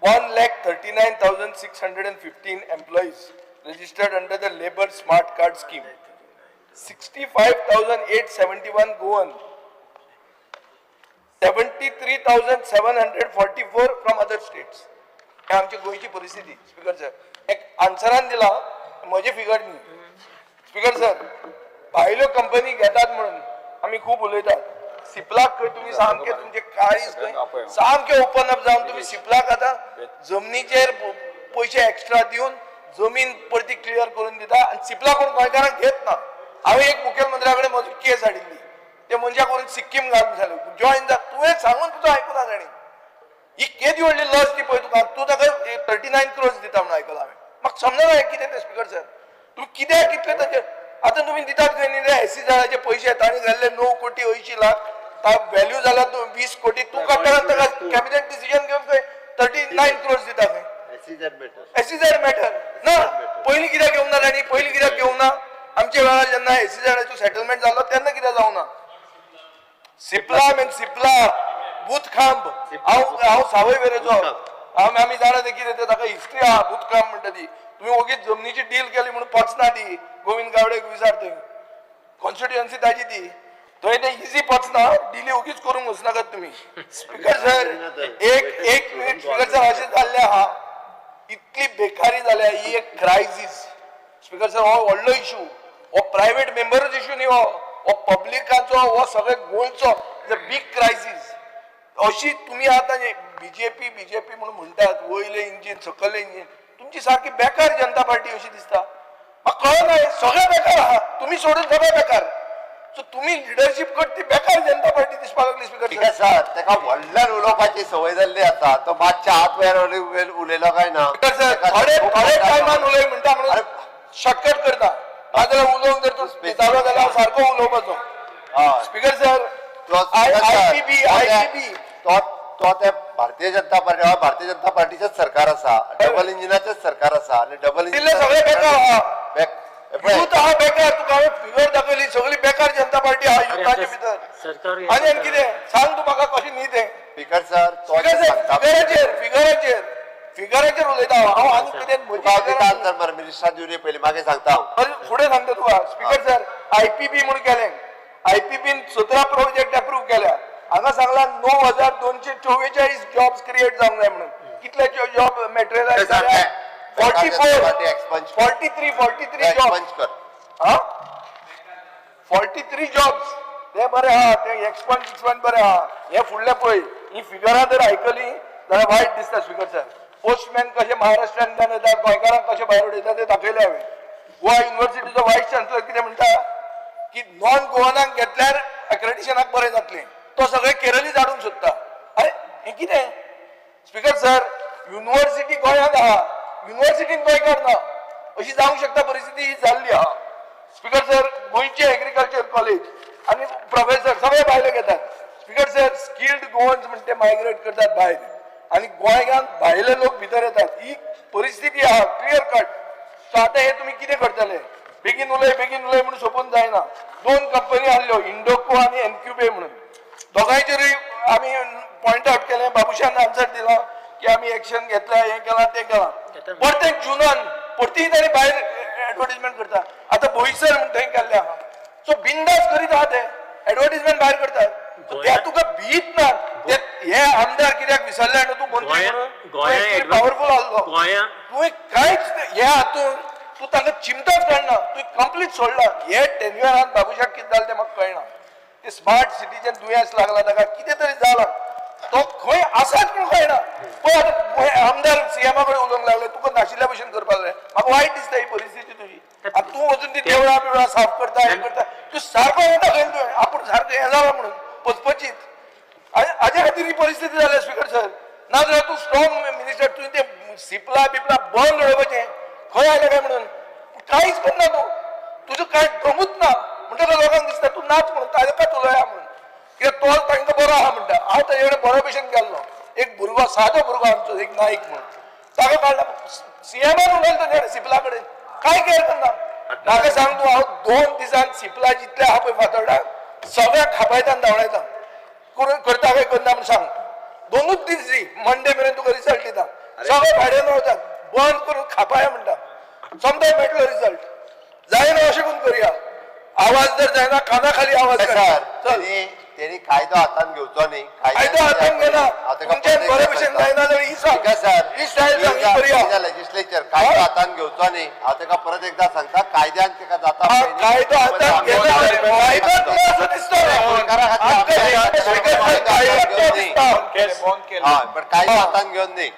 1,39,615 employees registered under the labour smart card scheme, 65,871 Goan, 73,744 from other states. हे आमची गोंयची परिस्थिती स्पीकर सर. एक आन्सरान दिला, म्हजे फिगर न्ही स्पीकर सर. भायल्यो कंपनी घेतात म्हणून आमी खूब उलयतात. सिपलाक खंय तुमी सामके तुमचे काळीज खंय सामके ओपन अप जावन तुमी सिपलाक आतां जमनीचेर पयशे एक्स्ट्रा दिवन जमीन परती क्लियर करून दिता आनी सिपला कोण गोंयकारांक घेत ना. हांवें एक मुखेलमंत्र्या कडेन म्हजो केस हाडिल्ली, ते मनशाक व्हरून सिक्कीम घालून जालें जॉयन जा. तुवें सांगून तुजो आयकुना ताणी. ही केदी व्हडली लज ती पळय तुका. तूं ताका 39 क्रोर्स दिता म्हणून आयकलां हांवें. म्हाका समजना हें कितें तें स्पीकर सर. तुमी कित्याक कितले ताचेर आतां तुमी दितात खंय न्ही रे. एसईझेडाचे पयशे ताणी घाल्ले 9 कोटी 80 लाख, व्हॅल्यू जाला तूं 20 कोटी. तूं काडटा ताका कॅबिनेट डिसिजन घेवन खंय 39 क्रोर्स दिता खंय. SEZ matter. एसईझेड मॅटर ना. पयलीं कित्याक घेवंक ना ताणी? पयलीं कित्याक घेवंक ना? आमच्या वेळार जेन्ना एसईझेडाचो सेटलमेंट जालो तेन्ना कित्याक जावंक जावना. सिप्ला मीन सिप्ला भूतखांब. हांव हांव सावय वेरेचो, आमी जाणा ते कितें तें, ताका हिस्ट्री आहा. भूतखांब म्हणटा ती. तुमी ओगीच जमनीची डील केली म्हणून पचना ती. गोविंद गावडेक विचार, थंय कॉन्स्टिट्युएन्सी ताजी ती, थंय ते इजी पचना. डिली ओगीच करूंक वचनाकात तुमी. स्पीकर सर, एक एक मिनिट. स्पीकर सर, अशें जाल्लें आहा, इतली बेकारी जाल्या, ही एक क्रायसीस. स्पीकर सर, हो व्हडलो इशू, हो प्रायवेट मेंबरूच इशू न्ही, हो हो पब्लिकाचो, हो सगळे गोंयचो. Is a big crisis. अशी तुमी आतां बीजेपी बीजेपी म्हणून म्हणटात, वयलें इंजीन सकयलें इंजीन, तुमची सारकी बेकार जनता पार्टी अशी दिसता म्हाका. कळना, हे सगळे बेकार आहा, तुमी सोडून सगळे बेकार. सो तुमी लिडरशीप करता ती बेकार जनता पार्टी दिसपाक लागली. स्पीकर. ठीक आसा, ताका व्हडल्यान उलोवपाची संवय जाल्ली आसा. तो मातशा हात वयर उलयलो काय ना. स्पीकर सर, थोडे थोडे टायमान उलय म्हणटा म्हणून शॉर्टकट करता. नाजाल्यार उलोवंक जर तूं दितालो जाल्यार हांव सारको उलोवपाचो. Speaker sir, IPB, IPB. तो तो ते भारतीय जनता पार्टी, भारतीय जनता पार्टीचेच सरकार आसा, डबल इंजिनाचेच सरकार आसा आणि डबल दिल्ले सगळे बेकार आहा, युथ आहा बेकार. तुका हांवें फिगर दाखयली, सगळी बेकार जनता पार्टी आहा युथाच्या भितर. आनी आनी कितें सांग तूं म्हाका, कशें न्ही तें. स्पीकर सर, तो स्पीकर सर, फिगराचेर फिगराचेर फिगराचेर उलयता हांव, आनी कितें? तुका दिता आन्सर मरे, मिनिस्टर दिवनी पयलीं, मागीर सांगता हांव. फुडें सांगता तुका. स्पीकर सर, आयपीबी म्हणून केलें, आयपीबीन 17 प्रोजेक्ट अप्रूव्ह केल्या. हांगा सांगला 9244 जॉब्स क्रिएट जावंक जाय म्हणून. कितले जॉब मटेरियलायज जाल्या? 44, 43, 43 जॉब. हा, 43 जॉब्स. ते बरे आहा, ते एक्सपंज एक्सपंज बरे आहा. हे फुडले पळय, ही फिगरां जर आयकली जाल्यार वायट दिसता. स्पीकर सर, पोस्टमॅन कशे महाराष्ट्रांतल्यान येतात, गोंयकारांक कशे भायर उडयता ते दाखयले हांवें. गोवा युनिवर्सिटीचो वायस चान्सलर कितें म्हणटा की नॉन गोवनाक घेतल्यार अक्रेडिशनाक बरें जातलें. तो सगळे केरळीच हाडूंक सोदता. अरे, हें कितें? स्पीकर सर, युनिवर्सिटी गोंयांत आहा, युनिवर्सिटीन गोंयकार ना, अशी जावंक शकता परिस्थिती ही जाल्ली आहा. स्पीकर सर, गोंयचे एग्रीकल्चर कॉलेज आनी प्रोफेसर सगळे भायले घेतात. स्पीकर सर, स्किल्ड गोवन्स म्हणटे ते मायग्रेट करतात भायर आनी गोंयांत भायले लोक भितर येतात. ही परिस्थिती आहा क्लियर कट. सो आतां हे तुमी कितें करतले? बेगीन उलय, बेगीन उलय म्हणून सोंपून जायना. दोन कंपनी आहल्यो, इंडोको आनी एनक्युबे म्हणून. दोगांयचेरूय आमी पॉयंट आउट केलें. बाबुशान आन्सर दिला की आमी एक्शन घेतल्या, हें केलां, तें केलां. परतें जुनान परतीय ताणी भायर एडवर्टीजमेंट करता. आतां बोईसर म्हण थंय केल्लें आहा. सो बिंदास करीत आहा ते, एडवर्टीजमेंट भायर करतात. ते तुका भीत ना ते. हे आमदार कित्याक विसरले न्हू तूं मंत्री म्हणून पावरफूल आहलो तुवें. कांयच हे हातून तूं तांकां चिमटोच काडना, तुवें कंप्लीट सोडला. हे टेन्युअरान बाबुशाक कितें जालें तें म्हाका कळना. ते स्मार्ट सिटीचें दुयेंस लागला ताका, कितें तरी जालां, तो खंय आसाच म्हूण कळना. पळय आतां आमदार सीएमा कडेन उलोवंक लागले, तुका नाशिल्ल्या भशेन करपाक जाय. म्हाका वायट दिसता ही परिस्थिती तुजी. आतां तूं वचून ती देवळां बिवळां साफ करता, हें करता, तूं सारको हें दाखयला तुवें, आपूण सारको हें जाला म्हणून पचपचीत. हाजे खातीर ही परिस्थिती जाल्या. स्पीकर सर, नाजाल्यार तूं स्ट्रॉंग मिनिस्टर, तुवें तें सिपला बिपला बंद उडोवपाचें. खंय आयलें काय म्हणून कांयच करना तूं, तुजो कांय दमूच ना. म्हणटकच लोकांक दिसता तूं नाच म्हणून, ताका उलया म्हणून, कित्याक तो तांकां बरो आहा म्हणटा. हांव ताजे कडेन बरो भशेन गेल्लो. एक भुरगो, सादो भुरगो आमचो, एक नायक म्हणून, ताका काडला. सीएमान उलयलो ताजे कडेन, सिपला कडेन कांय केअर करना. म्हाका सांग तूं, हांव 2 दिसान सिपला जितले आहा पळय फातोर्डा सगळ्याक खापायता आनी धांवडायता. करून करता काय करना म्हूण सांग. 2च दीस दी, मंडे मेरेन तुका रिजल्ट दिता. सगळे भाड्यान वतात, बंद करून खापाया म्हणटा. सोमताय मेळटलो रिजल्ट. जायना अशें करून करुया. आवाज जर जायना, काना खाली आवाज. सर, तेणी कायदो हातान घेवचो न्ही. कायदो हातान घेना. तुमच्यान बरे भशेन जायना जाल्यार ही सांग, सर, ही स्टायल सांग, ही करुया. लेजिस्लेचर कायदो हातान घेवचो न्ही. हांव ताका परत एकदा सांगता, कायद्यान ताका जाता. कायदो हातान घेना, कायदो असो दिसता. पण कायदो हातान घेवन न्ही.